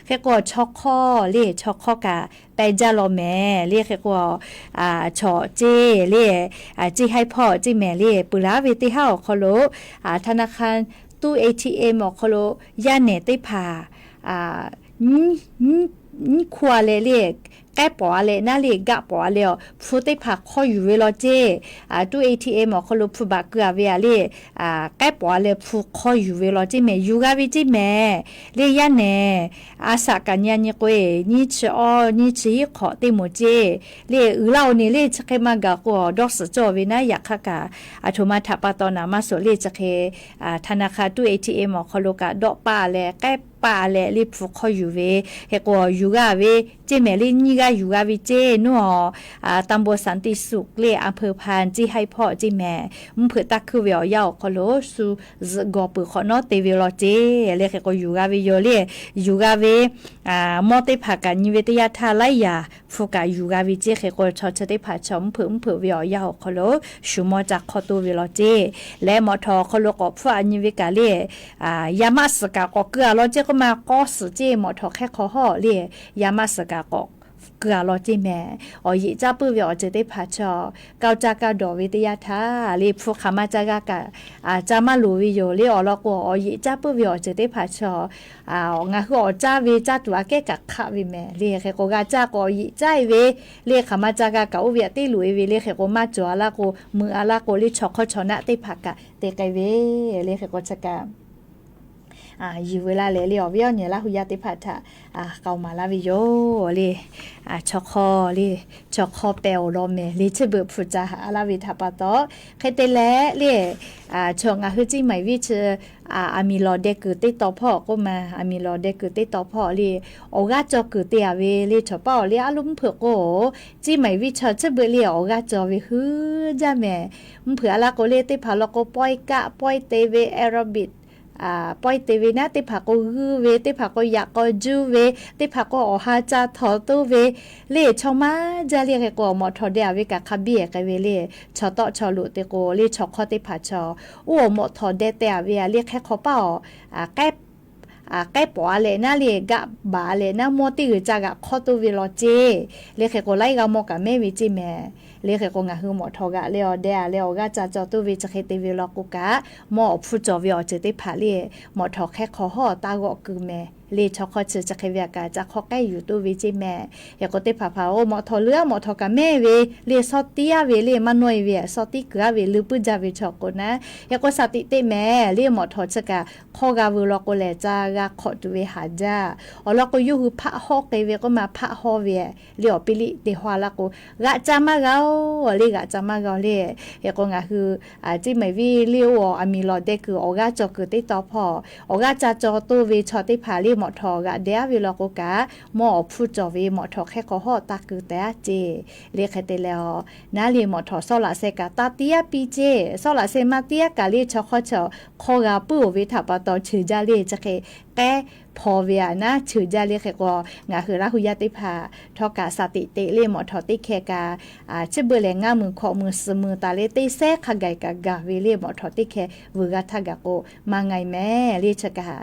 Hk'e k'o chaw hk'awˇ le, chaw hk'awˇ kaꞈ pehˇ jaˇ law mehˍ le. Hk'e k'o, chaw ceˇ le, ceˇ haiˉ hpawˇ ceˇ mehˍ le. Peuˬ laˉ ve teˇ haˉ awˬ hk'aw lo ธนาคาร ตู้ เอทีเอ็ม awˬ hk'aw lo yaˇ nehˬ teˇ hpaˍ nyiˇ hkuˇ a leh le, k'ehˉ pawˍ a leh naˉ le, gaˆ pawˍ a leh awˬ hpu teˇ hpaˍ hk'awˇ yuˬ ve law ceˇ. ตู้ เอทีเอ็ม awˬ hk'aw lo hpu baꞈ keu a ve a le, k'ehˉ pawˍ a leh hpu hk'awˇ yuˬ ve law ceˇ mehˍ, yuˬ g'a ve ceˇ mehˍ le. Yaˇ nehˬ a shaꞈ kaꞈ nyi a nyi k'o-e, nyiˇ chi awˇ nyiˇ chi hiˉ hk'awꞈ teˇ moˍ ceˇ le. Uiˍ laˇ-oˬ ne le, chi hk'e maˇ gaˬ k'o dawˇ suhˍ cawˇ ve naˉ. Yaꞈ hk'aˇ kaꞈ a htoꞈ ma htaꞈ pa taw naˍ maˇ suhˍ le, chi hk'e ธนาคาร ตู้ เอทีเอ็ม awˬ hk'aw lo kaꞈ dawˆ paˆ leh k'ehˉ paˆ leh le hpu hk'awˇ yuˬ ve, hk'e k'o yuˬ g'a ve ceˇ mehˍ le. Nyiˇ g'aˇ yuˬ g'a ve ceˇ nawˉ, ตำบลสันติสุข le อำเภอพาน ceˇ haiˉ hpawˇ ceˇ mehˍ. Mvuhˇ hpeuꞈ taˇ hkuiˇ ve awˬ yanˇ awˬ hk'aw lo shu zuhꞈ gawˬ peuˬ hk'awꞈ nawˉ te ve law ceˇ le. Hk'e k'o yuˬ g'a ve yoˬ le. Yuˬ g'a ve mawˇ teˇ hpaˍ kaꞈ nyi ve teˇ yanˇ htaˇ laiˉ yaꞈ hpu kaꞈ yuˬ g'a ve ceˇ. Hk'e k'o chaw chi teˇ hpaˍ chaw mvuhˇ hpeuꞈ mvuhˇ hpeuꞈ ve awˬ yanˇ awˬ hk'aw lo shu mawˇ ca hk'awˇ toˇ ve law ceˇ. Leh mawꞈ htawˍ awˬ hk'aw lo k'awꞈ hpfuhˆ a nyi ve kaꞈ le, yaˇ maˆ suhˍ kaꞈ k'awꞈ keu a law ceˇ k'oˆ ma, k'awˇ suhˍ ceˇ mawꞈ htawˍ hk'ehˇ hk'aw hawˉ le, yaˇ maˆ suhˍ kaꞈ k'awꞈ keu a law ceˇ mehˍ. Awˬ yeꞈ caˇ puiˉ ve awˬ ceuˬ teˇ hpaˍ chaw kaˇ caˇ kaˇ dawˬ ve teˇ yanˇ htaˇ le hpu hk'aˬ ma ca g'a kaꞈ ca maˇ loˍ ve yoˬ le. Awˬ lawn k'o awˬ yeꞈ caˇ puiˉ ve awˬ ceuˬ teˇ hpaˍ chaw ngaˬ hui awˬ caˇ ve caˇ tuˬ aꞈ kehˉ kaꞈ hk'aˆ ve mehˍ le. Hk'e k'o g'a caˇ k'o awˬ yeꞈ caˇ e ve le, hk'aˬ ma ca g'a kaꞈ oˇ ve aꞈ teˇ loꞈ e ve le. Hk'e k'o maˇ cawˬ a laˇ k'o, meuꞈ a laˇ k'o le chaw hk'awˇ chaw naˆ teˇ hpaˍ kaꞈ te k'ai ve le. Hk'e k'o chi kaꞈ yuˬ veu laˇ leh le awˬ viˉ awˬ nyi Laˇ huˍ yaˇ teˇ hpaˍ htaꞈ k'aoˍ maˍ laˇ ve yoˬ le. Chaw hk'awˇ le, chaw hk'awˇ pehˬ awˬ lawn mehˍ le. Chi beuꞈ hpu ca haꞈ a laˇ ve htaꞈ pa taw, hk'e te leh le chaw ngaˬ hui ciˇ maiˍ viˇ chi aˬ miˍ lawˬ deh kuiˬ teˇ tawn hpawˇ k'oˆ ma, aˬ miˍ lawˬ deh kuiˬ teˇ tawn hpawˇ le awˬ g'aˇ caw kuiˬ te a ve le. Chaw paˉ awˬ le aˉ lo mvuhˇ hpeuꞈ k'o, ciˇ maiˍ viˇ chaw chi beuꞈ le awˬ g'aˇ caw ve hui jaˇ mehˍ. Mvuhˇ hpeuꞈ a laˇ k'o le teˇ hpaˍ law k'o pawehˇ kaˆ pawehˇ te ve aerobic pawehˇ te ve naˉ, teˇ hpaˍ k'o g'uiˇ ve, teˇ hpaˍ k'o yaꞈ k'aw juˇ ve, teˇ hpaˍ k'o awˬ ha ca htaw toˇ ve le. Chaw maˇ jaˇ le. Hk'e k'o mawꞈ htawˍ deh a ve kaꞈ hk'a biˇ k'ai ve le. Chaw tawˆ chaw loꞈ te k'o le chaw hk'awˇ teˇ hpaˍ chaw oˇ awˬ mawꞈ htawˍ deh teh a ve a le hk'ehˇ hk'aw paˉ awˬ k'ehˉ pawˍ a leh naˉ le gaˆ baˬ a leh naˉ mawˇ teˇ g'uiˬ ca g'aꞈ hk'awˇ toˇ ve law ceˇ le. Hk'e k'o laiˉ g'aˇ mawˇ kaꞈ mehˉ ve ceˇ mehˍ le. Hk'e k'o ngaˬ hui mawꞈ htawˍ g'aꞈ leh awˬ deh a leh awˬ g'aˇ ca caw toˇ ve chi hk'e te ve law k'o kaꞈ mawˇ awˬ hpfuhˇ cawˬ ve awˬ ceuˬ teˇ hpaˍ le mawꞈ htawˍ hk'ehˇ hk'aw hawˉ taˇ g'awˆ kuiˬ mehˍ le. Chaw hk'awˇ chi chi hk'e ve a kaꞈ ca hk'awˇ k'ehˉ yuˬ toˇ ve ceˇ mehˍ. Hk'e k'o teˇ hpaˍ hpaˍ oˇ mawꞈ htawˍ leuˉ a mawꞈ htawˍ kaꞈ mehˉ ve le, sawˇ tiˉ a ve le, maˇ nawˇ e ve sawˇ tiˉ kuiˬ a ve leuˉ puiˉ jaˇ ve chaw k'o naˉ. Hk'e k'o shaˍ tiꞈ teˇ mehˍ le mawꞈ htawˍ chi kaꞈ hk'awˇ g'a veu law k'o lehˬ ca g'a hk'awꞈ tuˬ ve haˍ jaˇ. Awˬ lawn k'o yawˇ hui hpaˆ hawˆ k'ai ve k'oˆ ma, hpaˆ hawˇ ve le awˬ piˇ liˆ te haw a laˇ k'o g'aꞈ ca maˇ g'a-oˬ le, g'aꞈ ca maˇ g'a-oˬ le. Hk'e k'o ngaˬ hui ciˇ maiˍ viˇ le oˇ awˬ aˬ miˍ lawˬ deh kuiˬ awˬ g'aˇ caw kuiˬ teˇ tawn hpawˇ awˬ g'aˇ ca caw toˇ ve chaw teˇ hpaˍ le mawꞈ htawˍ g'aꞈ deh a ve law k'o kaꞈ mawˇ awˬ hpfuhˇ cawˬ ve mawꞈ htawˍ hk'ehˇ hk'aw hawˉ taˇ kuiˬ teh a ceˇ le. Hk'e te leh a naˉ le mawꞈ htawˍ sawˉ laꞈ seh kaꞈ taˇ tiˉ a piˇ ceˇ. Sawˉ laꞈ seh maˇ tiˉ a kaꞈ le chaw hk'awˇ chaw hk'awˇ g'a puiˉ oˬ ve htaꞈ pa taw cheuˬ jaˇ le chi hk'e k'ehˉ hpaw ve a naˉ cheuˬ jaˇ le. Hk'e k'o ngaˬ hui Laˇ huˍ yaˇ teˇ hpaˍ htawˇ kaꞈ shaˍ tiꞈ teꞈ le mawꞈ htawˍ teˇ hkeh kaꞈ chi beuꞈ lehˬ ngaˇ meuˍ hkawꞈ meuˍ suhˍ meuˍ taˍ le teˇ sehˉ hk'a gaˬ kaꞈ gaˬ ve le mawꞈ htawˍ teˇ hkeh veuꞈ g'a htaˇ gaˬ k'o maˇ nga e mehˍ le. Chi kaꞈ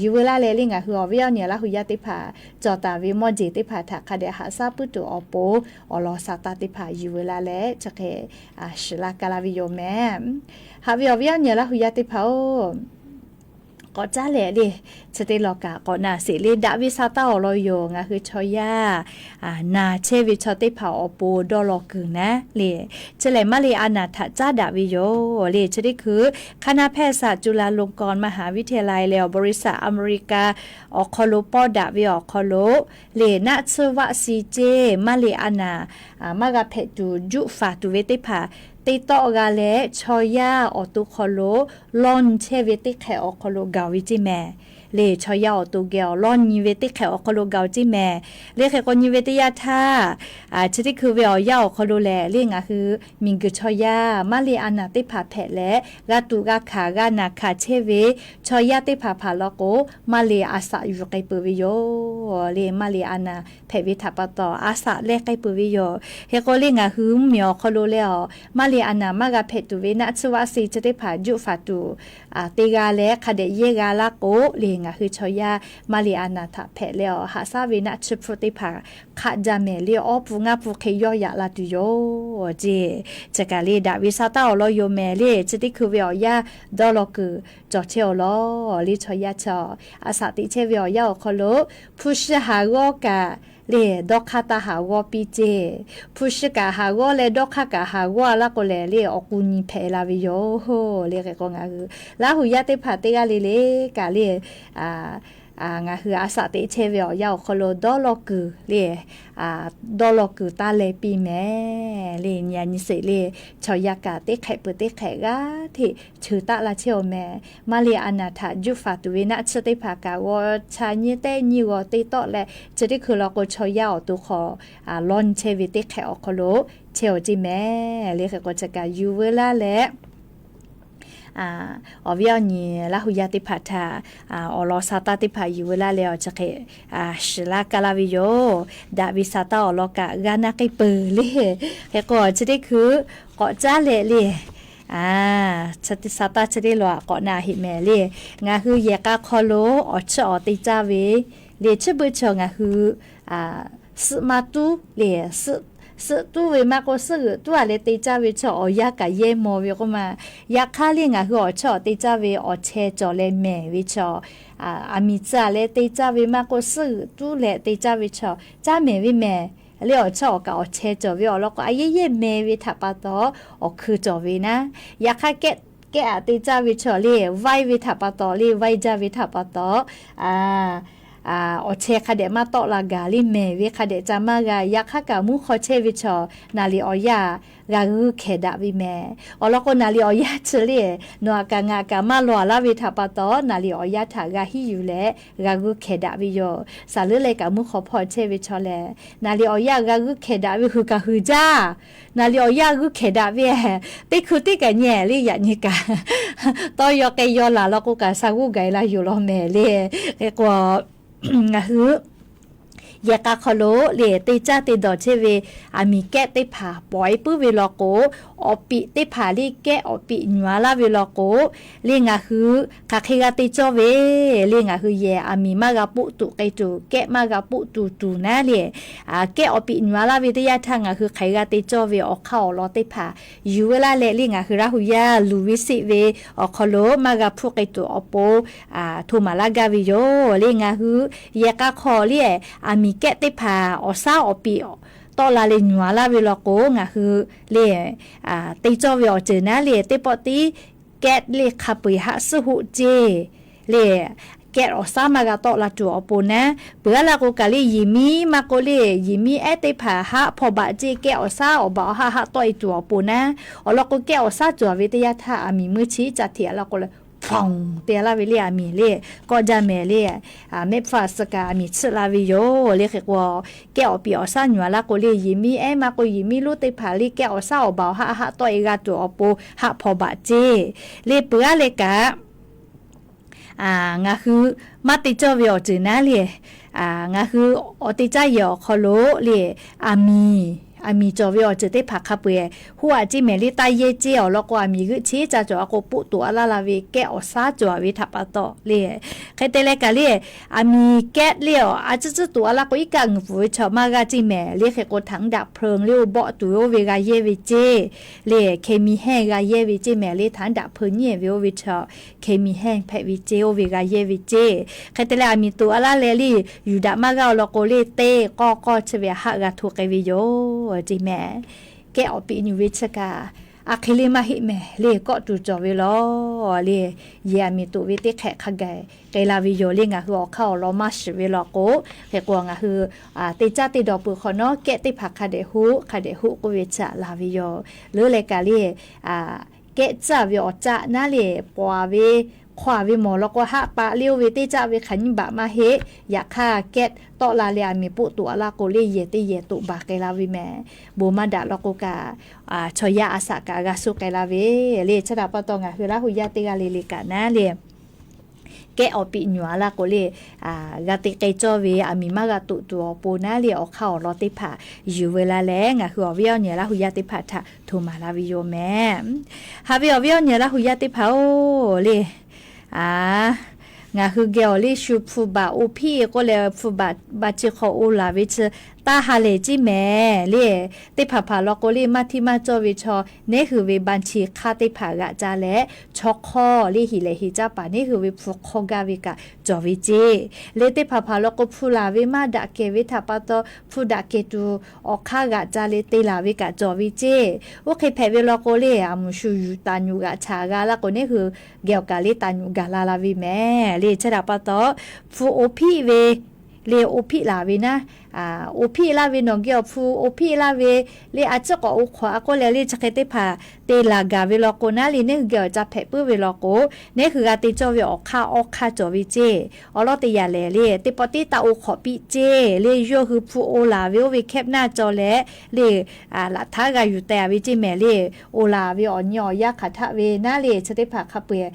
yuˬ veu laˇ leh le ngaˬ hui awˬ viˉ awˬ nyi Laˇ huˍ yaˇ teˇ hpaˍ cawˬ taˍ ve mawˇ jeˬ teˇ hpaˍ htaꞈ hk'a dehꞈ haꞈ shaˉ puiˉ tuˬ awˬ pon awˬ lawn sa taˇ teˇ hpaˍ yuˬ veu laˇ leh chi hk'e shiˍ laˇ ka laˇ ve yoˬ mehˍ. Haꞈ ve awˬ viˉ awˬ nyi Laˇ huˍ yaˇ teˇ hpaˍ-oˬ, K'awꞈ caˉ leh le, chi teˇ lawˬ kaꞈ k'awꞈ naˬ sheˍ le, daꞈ ve sa taˇ awˬ lawn yoˬ. Ngaˬ hui chaw yaˇ naˬ chehˇ ve chaw teˇ hpaˍ awˬ pon dawˇ law kuiˬ naˉ le, chi lehˬ maˇ le a naˬ htaꞈ caˉ daꞈ ve yoˬ le. Chi teˇ hkui คณะแพทยศาสตร์จุฬาลงกรณ์มหาวิทยาลัย le awˬ บริษัท อเมริกา awˬ hk'aw lo pawˇ daꞈ ve awˬ hk'aw lo le, naˆ tsuhˇ vaˆ si ceˇ maˇ le a naˬ maˇ g'a hpehꞈ tuˬ juˆ faˍ tuˬ ve teˇ hpaˍ teˇ tawˆ g'a leh, chaw yaˇ awˬ to hk'aw lo lawˇ nyi chehˇ ve teˇ hk'ehꞈ awˬ hk'aw lo gaˬ ve ceˇ mehˍ le. Chaw yaˇ awˬ to geh awˬ lawˇ nyi ve teˇ hk'ehꞈ awˬ hk'aw lo gaˬ ceˇ mehˍ le. Hk'e k'o nyi ve teˇ yanˇ htaˇ, chi teˇ hkui ve awˬ yanˇ awˬ hk'aw lo lehˬ le, ngaˬ hui miˬguiˬ chaw yaˇ maˇ le a naˬ teˇ hpaˍ hpehꞈ leh, g'a tuꞈ g'a hkanˍ g'a naˬ hkanˍ chehˇ ve chaw yaˇ teˇ hpaˍ hpaˍ law k'o, maˇ le a saꞈ yuˬ k'ai peuˬ ve yoˬ le. Maˇ le a naˬ hpehꞈ ve htaꞈ pa taw a saꞈ leh k'ai peuˬ ve yoˬ. Hk'e k'o le ngaˬ hui mvuhˇmiˬ awˬ hk'aw lo leh awˬ maˇ le a naˬ maˇ g'a hpehꞈ tuˬ ve naˆ tsuhˇ vaˆ si chi teˇ hpaˍ juˆ faˍ tuˬ teˇ g'aˇ leh hk'a dehꞈ yehˇ g'a laˇ k'o le, ngaˬ hui chaw yaˇ maˇ le a naˬ htaꞈ hpehꞈ leh awˬ haꞈ shaˉ ve naˆ tsuhˇ hpfuhˇ teˇ hpaˍ hk'aˆ jaˇ mehˍ le, awˉ pun ngaˇ pun hk'e yawˇ yaꞈ la tuˬ yoˬ ceˇ. Chi kaꞈ le daꞈ ve sa taˇ awˬ lawn yoˬ mehˍ le. Chi teˇ hkui ve awˬ yanˇ dawˇ law kuiˬ cawˬ chehˇ awˬ lawn le, chaw yaˇ chi a saꞈ teꞈ chehˇ ve awˬ yanˇ awˬ hk'aw lo hpu shi haˍ g'awˇ kaꞈ le dawˇ hk'aˇ taˇ haˍ g'awˇ piˇ ceˇ. Hpu shi kaꞈ haˍ g'awˇ leh dawˇ hk'aˇ kaꞈ haˍ g'awˇ a laˇ k'o lehˬ le, awˬ k'u nyi hpehꞈ la ve yoˬ le. Hk'e k'o ngaˬ hui Laˇ huˍ yaˇ teˇ hpaˍ teˇ g'aˇ le le kaꞈ le ngaˬ hui a saꞈ teꞈ chehˇ ve awˬ yanˇ awˬ hk'aw lo dawˇ law kuiˬ le, dawˇ law kuiˬ taˇ leh piˇ mehˍ le. Nyi a nyi sheˍ le, chaw yaˇ kaꞈ teˇ hk'ehꞈ peuˬ teˇ hk'ehꞈ g'aˇ hteꞈ cheuˬ taˆ la chehˇ awˬ mehˍ. Maˇ le a naˬ htaꞈ juˆ faˍ tuˬ ve naˆ tsuhˇ teˇ hpaˍ kaꞈ g'aw cha nyiˇ tehˆ nyiˇ g'aw teˇ tawˆ leh, chi teˇ hkui law k'o chaw yaˇ awˬ to hk'aw lawˇ nyi chehˇ ve teˇ hk'ehꞈ awˬ hk'aw lo chehˇ awˬ ceˇ mehˍ le. Hk'e k'o chi kaꞈ yuˬ veu laˇ leh awˬ viˉ awˬ nyi Laˇ huˍ yaˇ teˇ hpaˍ htaꞈ awˬ lawn sa taˇ teˇ hpaˍ yuˬ veu laˇ leh awˬ chi hk'e shiˍ laˇ kaˇ laˇ ve yoˬ. Daꞈ ve sa taˇ awˬ lawn kaꞈ g'a naˇ k'ai peuˬ le. Hk'e k'o chi teˇ hkui k'awꞈ caˉ leh le, sa taˇ chi teˇ lawˬ k'awꞈ na heꞈ mehˍ le. Ngaˬ hui yehˬ k'a hk'aw lo awˬ chiˇ awˬ te caˇ ve le, chi beuꞈ chaw ngaˬ hui suhˆ maˇ tuˉ le, suhˆ tuˉ ve maˇ k'o suhˆ g'euꞈ tuˉ a leh te caˇ ve chaw awˬ yanˇ kaꞈ yehˇ maw ve k'oˆ ma. Yaꞈ hk'aˇ le ngaˬ hui awˬ chiˇ awˬ te caˇ ve awˬ chehˇ cawˬ leh mehˍ ve chaw, aˬ miˍ tcuh a leh te caˇ ve maˇ k'o suhˆ g'euꞈ tuˉ leh te caˇ ve chaw caˇ mehˍ ve mehˍ le. Awˬ chiˇ awˬ kaꞈ awˬ chehˇ cawˬ ve awˬ lawn k'o a yehˇ yehˇ meh ve htaꞈ pa taw awˬ hkui cawˬ ve naˉ. Yaꞈ hk'aˇ kehˉ kehˉ aꞈ te caˇ ve chaw le vaiˇ ve htaꞈ pa taw le, vaiˇ jaˇ ve htaꞈ pa taw awˬ chehˇ hk'a dehꞈ maˇ tawˆ la gaˬ le, mehˍ ve hk'a dehꞈ ca maˇ g'a. Yaꞈ hk'aˇ kaꞈ mvuhˇ hk'aw chehˇ ve chaw naˍ liꞈ awˬ yanˇ g'a g'uiˇ hkehˍ daꞈ ve mehˍ. Awˬ lawn k'o naˍ liꞈ awˬ yanˇ chi le, nawˬ aꞈ kaꞈ ngaˬ aꞈ kaꞈ maˇ law a laˇ ve htaꞈ pa taw naˍ liꞈ awˬ yanˇ htaꞈ g'a hiˉ yuˬ leh g'a g'uiˇ hkehˍ daꞈ ve yoˬ. Saˍ leuˉ leh kaꞈ mvuhˇ hk'aw hpawˇ chehˇ ve chaw lehˬ, naˍ liꞈ awˬ yanˇ g'a g'uiˇ hkehˍ daꞈ ve hui kaꞈ hui jaˇ. Naˍ liꞈ awˬ yanˇ g'uiˇ hkehˍ daꞈ ve teˇ hkui teˇ kaꞈ nyi le, yaꞈ nyi kaꞈ tawˇ yaw k'ai yaw laˬ law k'o kaꞈ sha g'uˇ gaˬ la yoˬ law mehˍ le. Hk'e k'o ngaˬ hui yehˬ k'a hk'aw lo le te caˇ te dawˬ chehˇ ve aˬ miˍ kehˉ teˇ hpaˍ pawˍ e puiˉ ve law k'o, awˬ piꞈ teˇ hpaˍ le kehˉ awˬ piꞈ nyuˍ a laˇ ve law k'o, le ngaˬ hui hk'aˬ hk'e g'a te cawˇ ve le, ngaˬ hui yehˬ aˬ miˍ maˇ g'a poˆ tuˬ k'ai tuˬ, kehˉ maˇ g'a poˆ tuˬ tuˬ naˉ le, kehˉ awˬ piꞈ nyuˍ a laˇ ve teˇ yanˇ htaˇ ngaˬ hui hk'aˬ hk'e g'a te cawˇ ve awˬ hk'aˇ awˬ lawn teˇ hpaˍ yuˬ veu laˇ leh le, ngaˬ hui Laˇ huˍ yaˇ luˬ ve seˆ ve awˬ hk'aw lo maˇ g'a hpuˇ k'ai tuˬ awˬ pon hto maˍ laˇ gaˇ ve yoˬ le. Ngaˬ hui yehˬ k'a hk'aw le aˬ miˍ kehˉ teˇ hpaˍ awˬ shaˉ awˬ piꞈ tawˆ la leh nyuˍ a laˇ ve law k'o, ngaˬ hui le te cawˇ ve awˬ ceuˬ naˉ le, teˇ pawˆ tiˉ kehˉ le hk'a peu eˬ haˆ suhˉ hoˆ ceˇ le, kehˉ awˬ shaˉ maˇ g'a tawˆ la tuˬ awˬ pon naˉ. Peuˬ a laˇ k'o kaꞈ le, yehˬ miˉ maˇ k'o le, yehˬ miˉ ehˉ teˇ hpaˍ haˆ hpaw baꞈ ceˇ, kehˉ awˬ shaˉ awˬ baˬ awˬ haˆ haˆ tawˆ e tuˬ awˬ pon naˉ. Awˬ lawn k'o kehˉ awˬ shaˉ cawˬ ve teˇ yanˇ htaˇ aˬ miˍ meuˇ chi caˇ hteꞈ a laˇ k'o le, hpawnˬ te laˇ ve le, aˬ miˍ le kawˆ jaˇ mehˍ le, mehˆ hpfuhˇ a suh kaꞈ aˬ miˍ tsuhˆ la ve yoˬ le. Hk'e k'o kehˉ awˬ piꞈ awˬ shaˉ nyuˍ a laˇ k'o le, yehˬ miˉ ehˉ maˇ k'o yehˬ miˉ lonˉ teˇ hpaˍ le kehˉ awˬ shaˉ awˬ baˬ awˬ haˆ haˆ tawˆ e g'a tuˬ awˬ pon haˆ hpaw baꞈ ceˇ le. Peuˬ a leh kaꞈ ngaˬ hui maˇ te cawˇ ve awˬ ceuˬ naˉ le, ngaˬ hui awˬ te caˇ yehˬ awˬ hk'aw lo le, aˬ miˍ aˬ miˍ cawˬ ve awˬ ceuˬ teˇ hpaˍ hk'a peu-eˬ hoˆ aꞈ ceˇ mehˍ le. Taˇ yehˇ ceˇ awˬ lawn k'o, aˬ miˍ g'euˆ cheˇ ca cawˬ a k'o, poˆ toꞈ a laˇ la ve kehˉ awˬ shaˉ cawˬ a ve htaꞈ pa taw le. Hk'e te leh kaꞈ le, aˬ miˍ kehˉ le awˬ a tcuhˉ tcuhˉ toꞈ a laˇ k'o, iˉ kaˆ ngeuˍ pfuhˍ ve chaw maˇ g'aˇ ceˇ mehˍ le. Hk'e k'o, htaꞈ daꞈ hpeu le, oˇ bawˆ tuˬ ve oˇ ve g'a yehˇ ve ceˇ le. Hkeh mi hehnˇ g'a yehˇ ve ceˇ mehˍ le. Htaꞈ daꞈ hpeu nyiˉ ve oˇ ve chaw hkeh mi hehnˇ hpehꞈ ve ceˇ, oˇ ve g'a yehˇ ve ceˇ. Hk'e te leh, aˬ miˍ toꞈ a laˇ leh le, yuˬ daꞈ maˇ g'aˇ awˬ lawn k'o le, teˇ k'awˇ k'awˇ chi ve haˆ g'a hto k'ai ve yoˬ ceˇ mehˍ. Kehˉ awˬ piꞈ nyuˬ ve chi kaꞈ, a hk'e le maˇ heˆ mehˍ le. Kawˆ tuˬ cawˬ ve lawˬ le. Yehˬ aˬ miˍ toꞈ ve teˇ hk'ehꞈ hk'a gaˬ k'ai la ve yoˬ le. Ngaˬ hui awˬ hk'aˇ awˬ lawn maˇ shiˍ ve law k'o, hk'e k'o ngaˬ hui teˇ caˉ teˇ dawˬ peuˬ hk'awꞈ nawˉ, kehˉ teˇ hpaˍ hk'a dehꞈ hoˆ hk'a dehꞈ hoˆ k'oˆ ve chi laˬ ve yoˬ. Leuˉ leh kaꞈ le, kehˉ tcuhˉ ve awˬ caˆ naˉ le, paw ve hk'aw ve mawˬ law k'o, haˆ paˆ le oˇ ve teˇ caˆ ve hk'aˬ nyiˇ baꞈ maˇ heˆ. Yaꞈ hk'aˇ, kehˉ tawˆ la leh aˬ miˍ poˆ toꞈ a laˇ k'o le, yehˬ teˇ yehˬ toꞈ baˬ k'ai la ve mehˍ. Bon maˇ daꞈ law k'o kaꞈ, chaw yaˇ a shaꞈ kaꞈ g'a suh k'ai la ve le. Chi htaꞈ pa taw, ngaˬ hui Laˇ hu yaˇ teˇ g'aˇ le le kaꞈ naˉ le, kehˉ awˬ piꞈ nyuˬ a laˇ k'o le, g'a te k'ai cawˇ ve aˬ miˍ maˇ g'a toꞈ tuˬ awˬ pon naˉ le, awˬ hk'aˇ awˬ lawn teˇ hpaˍ yuˬ ve la leh, ngaˬ hui awˬ viˉ awˬ nyi Laˇ hu yaˇ teˇ hpaˍ htaꞈ hto maˍ la ve yoˬ mehˍ. Haꞈ ve awˬ viˉ awˬ nyi Laˇ hu yaˇ teˇ hpaˍ-oˬ le, ngaˬ hui geh awˬ le shu hpu baˬ oˇ hpiˆ k'oˆ leh, hpu baˬ ba chi hk'aw oˇ laˬ ve chi taˇ ha lehˬ ceˇ mehˍ le. Teˇ hpaˍ hpaˍ law k'o le, maˇ htiˇ maˇ cawˇ ve chaw neˉ hui ve ba chi hk'aˇ teˇ hpaˍ g'aꞈ ca leh, chaw hk'awˇ le hiˍ lehˬ hiˍ caˇ paˍ neˉ hui ve hpu hk'awˇ gaˇ ve kaꞈ cawˬ ve ceˇ. Le teˇ hpaˍ hpaˍ law k'o, hpu laˬ ve maˇ daꞈ kehˬ ve htaꞈ pa taw, hpu daꞈ kehˬ tuˬ awˬ hk'aˇ g'aꞈ ca leh te laˬ ve kaꞈ cawˬ ve ceˇ. Oˇ hk'e hpehꞈ ve law k'o le, aˬ muˍ shu yuˬ taˍ nyuꞈ g'aꞈ chaꞈ g'a laˇ k'o, neˉ hui geh awˬ kaˬ le taˍ nyuꞈ gaˬ la la ve mehˍ le. Chi htaꞈ pa taw, hpu oˇ hpiˆ ve le, oˇ hpiˆ laˬ ve naˉ, oˇ hpiˆ laˇ ve nawˬ geh awˬ hpu oˇ hpiˆ laˇ ve le, a ciˉ k'awꞈ oˇ hk'awꞈ a k'oˆ leh le, chi hk'e teˇ hpaˍ te laˬ gaˬ ve law k'o naˉ le, neˉ hui geh awˬ ca hpehꞈ puiˉ ve law k'o, neˉ hui g'a te cawˇ ve awˬ hk'aˇ awˬ hk'aˇ cawˬ ve ceˇ. Awˬ lawn teˇ yanˇ lehˬ le, teˇ pawˆ tiˉ taˇ oˇ hk'awꞈ piˇ ceˇ le. Yawˇ hui hpu oˇ laˬ ve oˇ ve hkehˉ naˇ cawˬ leh le, laꞈ htaˉ g'a yuˬ teh a ve ceˇ mehˍ le. Oˇ laˬ ve awˬ nyi awˬ yanˇ hk'aˬ htaˆ ve naˉ le, chi teˇ hpaˍ hk'a peu-eˬ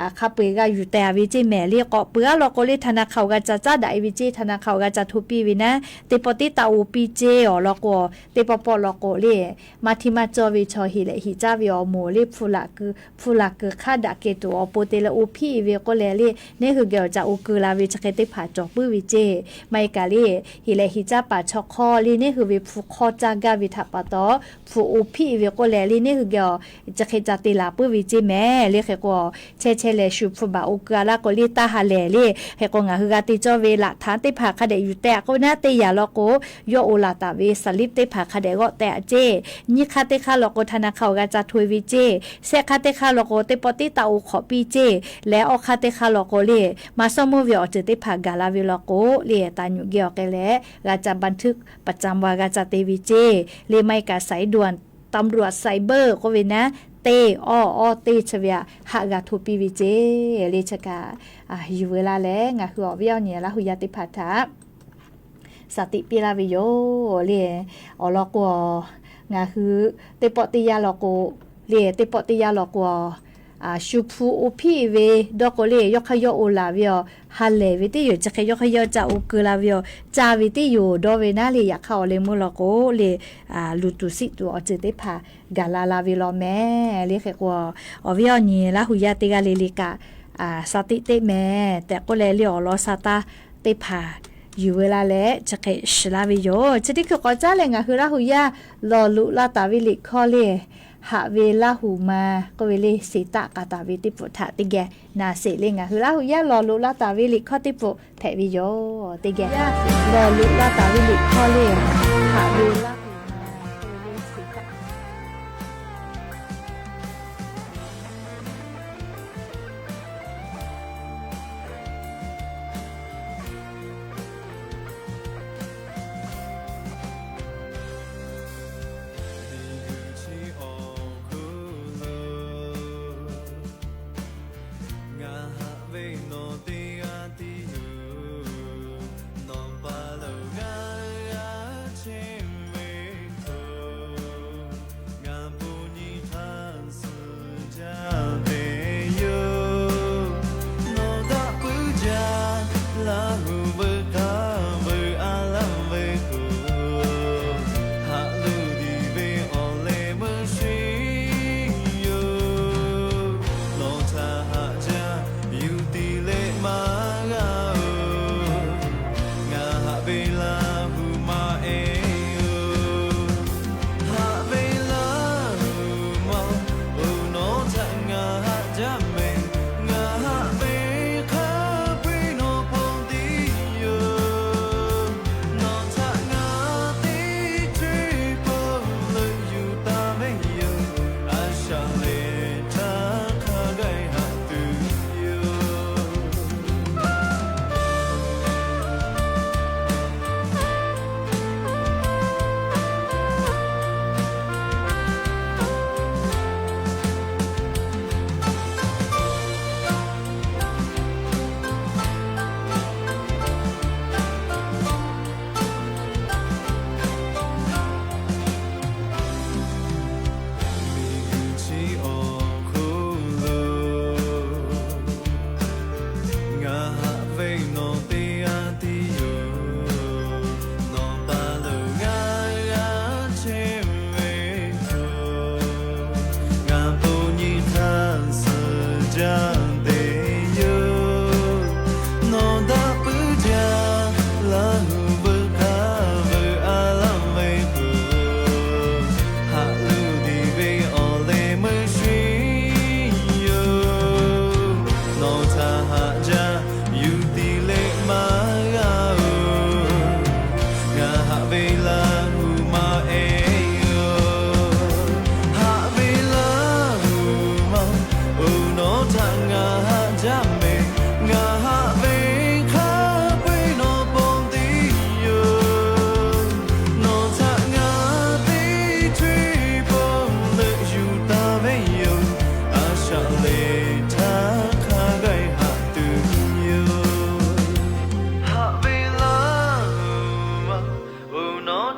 hk'a peu-eˬ g'a yuˬ teh a ve ceˇ mehˍ le. K'awꞈ peuˬ a law k'o le, ธนาคาร awˬ g'a ca caˉ daꞈ e ve ceˇ, ธนาคาร awˬ g'a ca hto piˇ ve naˉ, teˇ pawˆ tiˉ taˇ oˇ piˇ ceˇ. Awˬ lawn k'o, teˇ pawˆ pawˆ law k'o le, maˇ htiˇ maˇ cawˇ ve chaw hiˍ lehˬ hiˍ caˇ ve awˬ moˍ le, hpu laˬ kuiˬ hk'a daꞈ kehˬ tuˬ awˬ pon te leh oˇ hpiˆ ve k'oˆ leh le, neˉ hui geh awˬ ca oˇ keu la ve chi hk'e teˇ hpaˍ cawˬ puiˉ ve ceˇ. Maˇ heˆ kaꞈ le, hiˍ lehˬ hiˍ caˇ paˍ chaw hk'awˇ le, neˉ hui ve hpu hk'awˇ caˇ gaˇ ve htaꞈ pa taw, hpu oˇ hpiˆ ve k'oˆ leh le, neˉ hui geh awˬ chi hk'e ca te laˬ puiˉ ve ceˇ mehˍ le. Hk'e k'o, chehˇ chehˇ leh shu hpu baˬ oˇ keu a laˇ k'o le, taˇ ha lehˬ le. Hk'e k'o, ngaˬ hui g'a te cawˇ ve laꞈ htaꞈ teˇ hpaˍ hk'a dehꞈ yuˬ teh a k'oˆ naˉ, teˇ yanˇ law k'o, yawˇ oˇ laˬ taˍ ve สลิป teˇ hpaˍ hk'a dehꞈ g'awˆ teh a ceˇ. Nyiˇ hk'aˇ teˇ hk'aˇ law k'o, ธนาคาร awˬ g'a ca hto e ve ceˇ. Shehˆ hk'aˇ teˇ hk'aˇ law k'o, teˇ pawˆ tiˉ taˇ oˇ hk'awꞈ piˇ ceˇ. Leh awˇ hk'aˇ teˇ hk'aˇ law k'o le, maˇ shawˉ meuˇ ve awˬ ceuˬ teˇ hpaˍ gaˬ la ve law k'o le, taˍ nyuꞈ geh awˬ k'ai leh g'a ca บันทึกประจำวัน g'a ca te ve ceˇ. Le maˇ heˆ kaꞈ สายด่วน ตำรวจไซเบอร์ k'oˆ ve naˉ, teˇ awˇ awˇ teˇ chi ve aꞈ haˆ g'a hto piˇ ve ceˇ. Le chi kaꞈ yuˬ ve la leh, ngaˬ hui awˬ viˉ awˬ nyi Laˇ hu yaˇ teˇ hpaˍ htaꞈ สติ piˇ laˇ ve yoˬ le. Awˬ lawn k'o, ngaˬ hui teˇ pawˆ teˇ yanˇ law k'o le, teˇ pawˆ teˇ yanˇ law k'o, shu hpu oˇ hpiˆ ve dawˇ k'o le, yawˇ hk'aˇ yawˇ oˇ laˬ ve awˬ ha lehˬ ve teˇ yoˬ. Chi hk'e yawˇ hk'aˇ yawˇ ca oˇ keu la ve yoˬ. Caˇ ve teˇ yoˬ dawˇ ve naˉ le, yaꞈ hk'aˇ awˬ leh meuˇ law k'o le, luˬ tuˬ siˆ tuˬ awˬ ceuˬ teˇ hpaˍ gaˬ la la ve law mehˍ le. Hk'e k'o, awˬ viˉ awˬ nyi Laˇ hu yaˇ teˇ g'aˇ le le kaꞈ สติ teˇ mehˍ tehꞈ k'oˆ leh le, awˬ lawn sa taˇ teˇ hpaˍ yuˬ ve la leh chi hk'e shiˍ laˇ ve yoˬ. Chi teˇ hkui k'awꞈ caˉ leh ngaˬ hui Laˇ hu yaˇ lawˬ loꞈ la taˍ ve liꞈ hkawˇ le, haꞈ ve Laˇ hu ma k'oˆ ve le, seˍ taˆ k'a taˍ ve teˇ hpfuhˆ htaꞈ teˇ geh na sheˍ le. Ngaˬ hui Laˇ hu yaˇ lawˬ loꞈ la taˍ ve liꞈ hkawˇ teˇ hpfuhˆ hpehꞈ ve yoˬ. Teˇ geh lawˬ loꞈ la taˍ ve liꞈ hkawˇ le, haꞈ ve Laˇ hu ma k'oˆ ve le, seˍ taˆ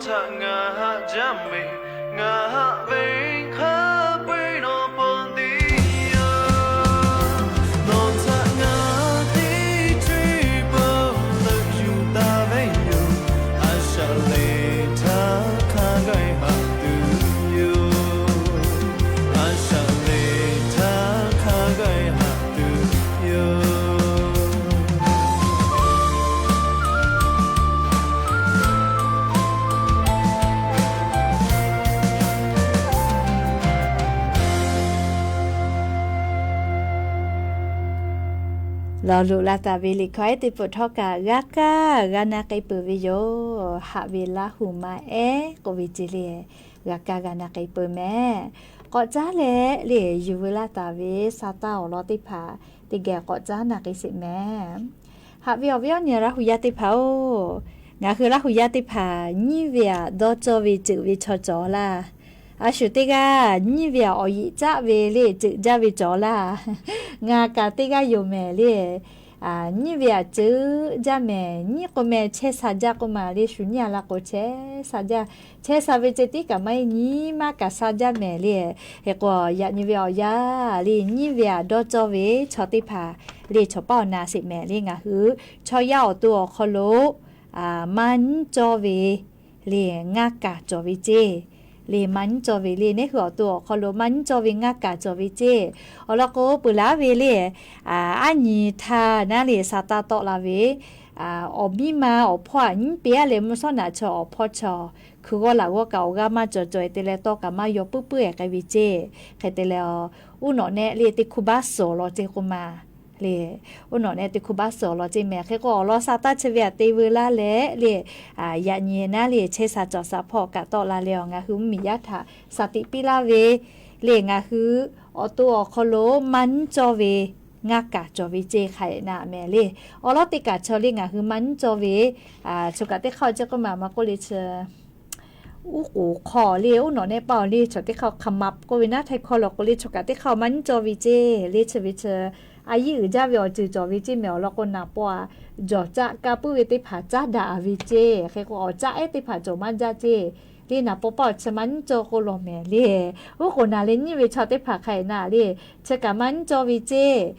Htaꞈ ngaˬ haꞈ jaˇ mehˍ, ngaˬ haꞈ ve hk'a peu-eˬ nawˬ pon teˇ yanˇ, nawˬ htaꞈ ngaˬ teˇ ceuˬ peuˬ leuꞈ yuˬ taˍ ve yoˬ. A shaꞈ lehˬ htaˇ hk'a gaˇ haꞈ tuˬ yoˬ. A shaꞈ lehˬ htaˇ hk'a gaˇ haꞈ tuˬ yoˬ. Law loꞈ la taˍ ve liꞈ hkawˇ ehˉ teˇ peuˬ htawˇ kaꞈ g'a kaˇ g'a na k'ai peuˬ ve yoˬ. Haꞈ ve Laˇ huˍ ma ehˉ k'oˆ ve ce le, g'a kaˇ g'a na k'ai peuˬ mehˍ. K'awꞈ caˉ leh le, yuˬ veu laˇ taˍ ve sa taˇ awˬ lawn teˇ hpaˍ teˇ geh k'awꞈ caˉ na k'ai sheˍ mehˍ. Haꞈ ve awˬ viˉ awˬ nyi Laˇ huˍ yaˇ teˇ hpaˍ-oˬ, ngaˬ hui Laˇ huˍ yaˇ teˇ hpaˍ nyiˇ ve aꞈ dawˇ cawˇ ve ceuˬ ve chaw cawˬ laˇ. A shu teˇ g'aˇ nyiˇ ve aꞈ awˬ yeꞈ caˆ ve le ceuˬ jaˇ ve cawˬ laˇ. Ngaˬ kaꞈ teˇ g'aˇ yoˬ mehˍ le. Nyiˇ ve aꞈ ceuˬ jaˇ mehˍ. Nyiˇ k'o meh chehˇ sha jaˇ k'oˆ ma le, shu nyiˇ a la k'o chehˇ sha jaˇ. Chehˇ sha ve ceh tiˉ kaꞈ maˇ heˆ, nyiˇ maˇ kaꞈ sha jaˇ mehˍ le. Hk'e k'o yaꞈ nyi ve awˬ yanˇ le, nyiˇ ve aꞈ dawˇ cawˇ ve chaw teˇ hpaˍ le, chaw paˉ awˬ na sheˍ mehˍ le. Ngaˬ hui chaw yaˇ awˬ to awˬ hk'aw lo maˇ nyiˇ cawˇ ve le ngaˇ kaˍ cawˬ ve ceˇ. Le maˇ nyiˇ cawˇ ve le, neˉ hui awˬ to awˬ hk'aw lo maˇ nyiˇ cawˇ ve ngaˇ kaˍ cawˬ ve ceˇ. Awˬ lawn k'o peuˬ laˉ ve le, aˉ nyi htaˇ naˉ le sa taˇ tawˆ la ve, awˬ miˇ ma awˬ hpawˇ aꞈ nyiˉ peˇ aˉ leh mvuhˇ shawˉ naꞈ chaw awˬ hpawˇ chaw hkui g'awˇ laꞈ g'awˇ kaꞈ awˬ g'aˇ maˇ cawˬ cawˬ-e te leh tawˇ kaꞈ maˇ yaw puiˉ puiˉ-e k'ai ve ceˇ. Hk'e te leh, uˉ nawꞈ nehˆ le teˇ hkuˇ baˆ suhˍ awˬ lawn ceˇ k'oˆ ma le. Uˉ nawꞈ nehˆ teˇ hkuˇ baˆ suhˍ awˬ lawn ceˇ mehˍ. Hk'e k'o awˬ lawn sa taˇ chi ve aꞈ te veu laˇ leh le, yaꞈ nyi naˉ le chehˇ sha cawˬ sha hpawˇ kaꞈ tawˆ la leh, ngaˬ hui mvuhˇ miˬ yaˇ htaꞈ shaˍ tiꞈ piˇ laˇ ve le, ngaˬ hui awˬ to awˬ hk'aw lo maˇ nyiˇ cawˇ ve ngaˇ kaˍ cawˬ ve ceˇ hk'a-e naˍ mehˍ le. Awˬ lawn teˇ kaˬ chaw le ngaˬ hui maˇ nyiˇ cawˇ ve, chaw kaꞈ teˇ hk'aˇ ceˇ k'oˆ ma maˇ k'oˆ le chi uˉ k'oˍ hk'aw le, uˉ nawꞈ nehˆ paˆ le, chaw teˇ hk'aˇ hk'a maꞈ k'oˆ ve naˉ, htaiˇ hkawˇ law k'o le chaw kaꞈ teˇ hk'aˇ maˇ nyiˇ cawˇ ve ceˇ. Le chi ve chi a yiˉ uiˍ jaˇ ve awˬ ceuˬ cawˬ ve ceˇ mehˍ. Awˬ lawn k'o naˍ paw aꞈ jawˬ caˆ kaˇ puiˉ ve teˇ hpaˍ caˉ daꞈ ve ceˇ. Hk'e k'o awˬ caˆ ehˉ teˇ hpaˍ cawˬ maˇ jaˇ ceˇ. Le naˍ paw paˆ awˬ chi maˇ nyiˇ cawˇ k'oˆ law mehˍ le. Uˉ k'oˍ naˍ le nyiˇ ve chaw teˇ hpaˍ hk'a-e naˍ le, chi kaꞈ maˇ nyiˇ cawˇ ve ceˇ.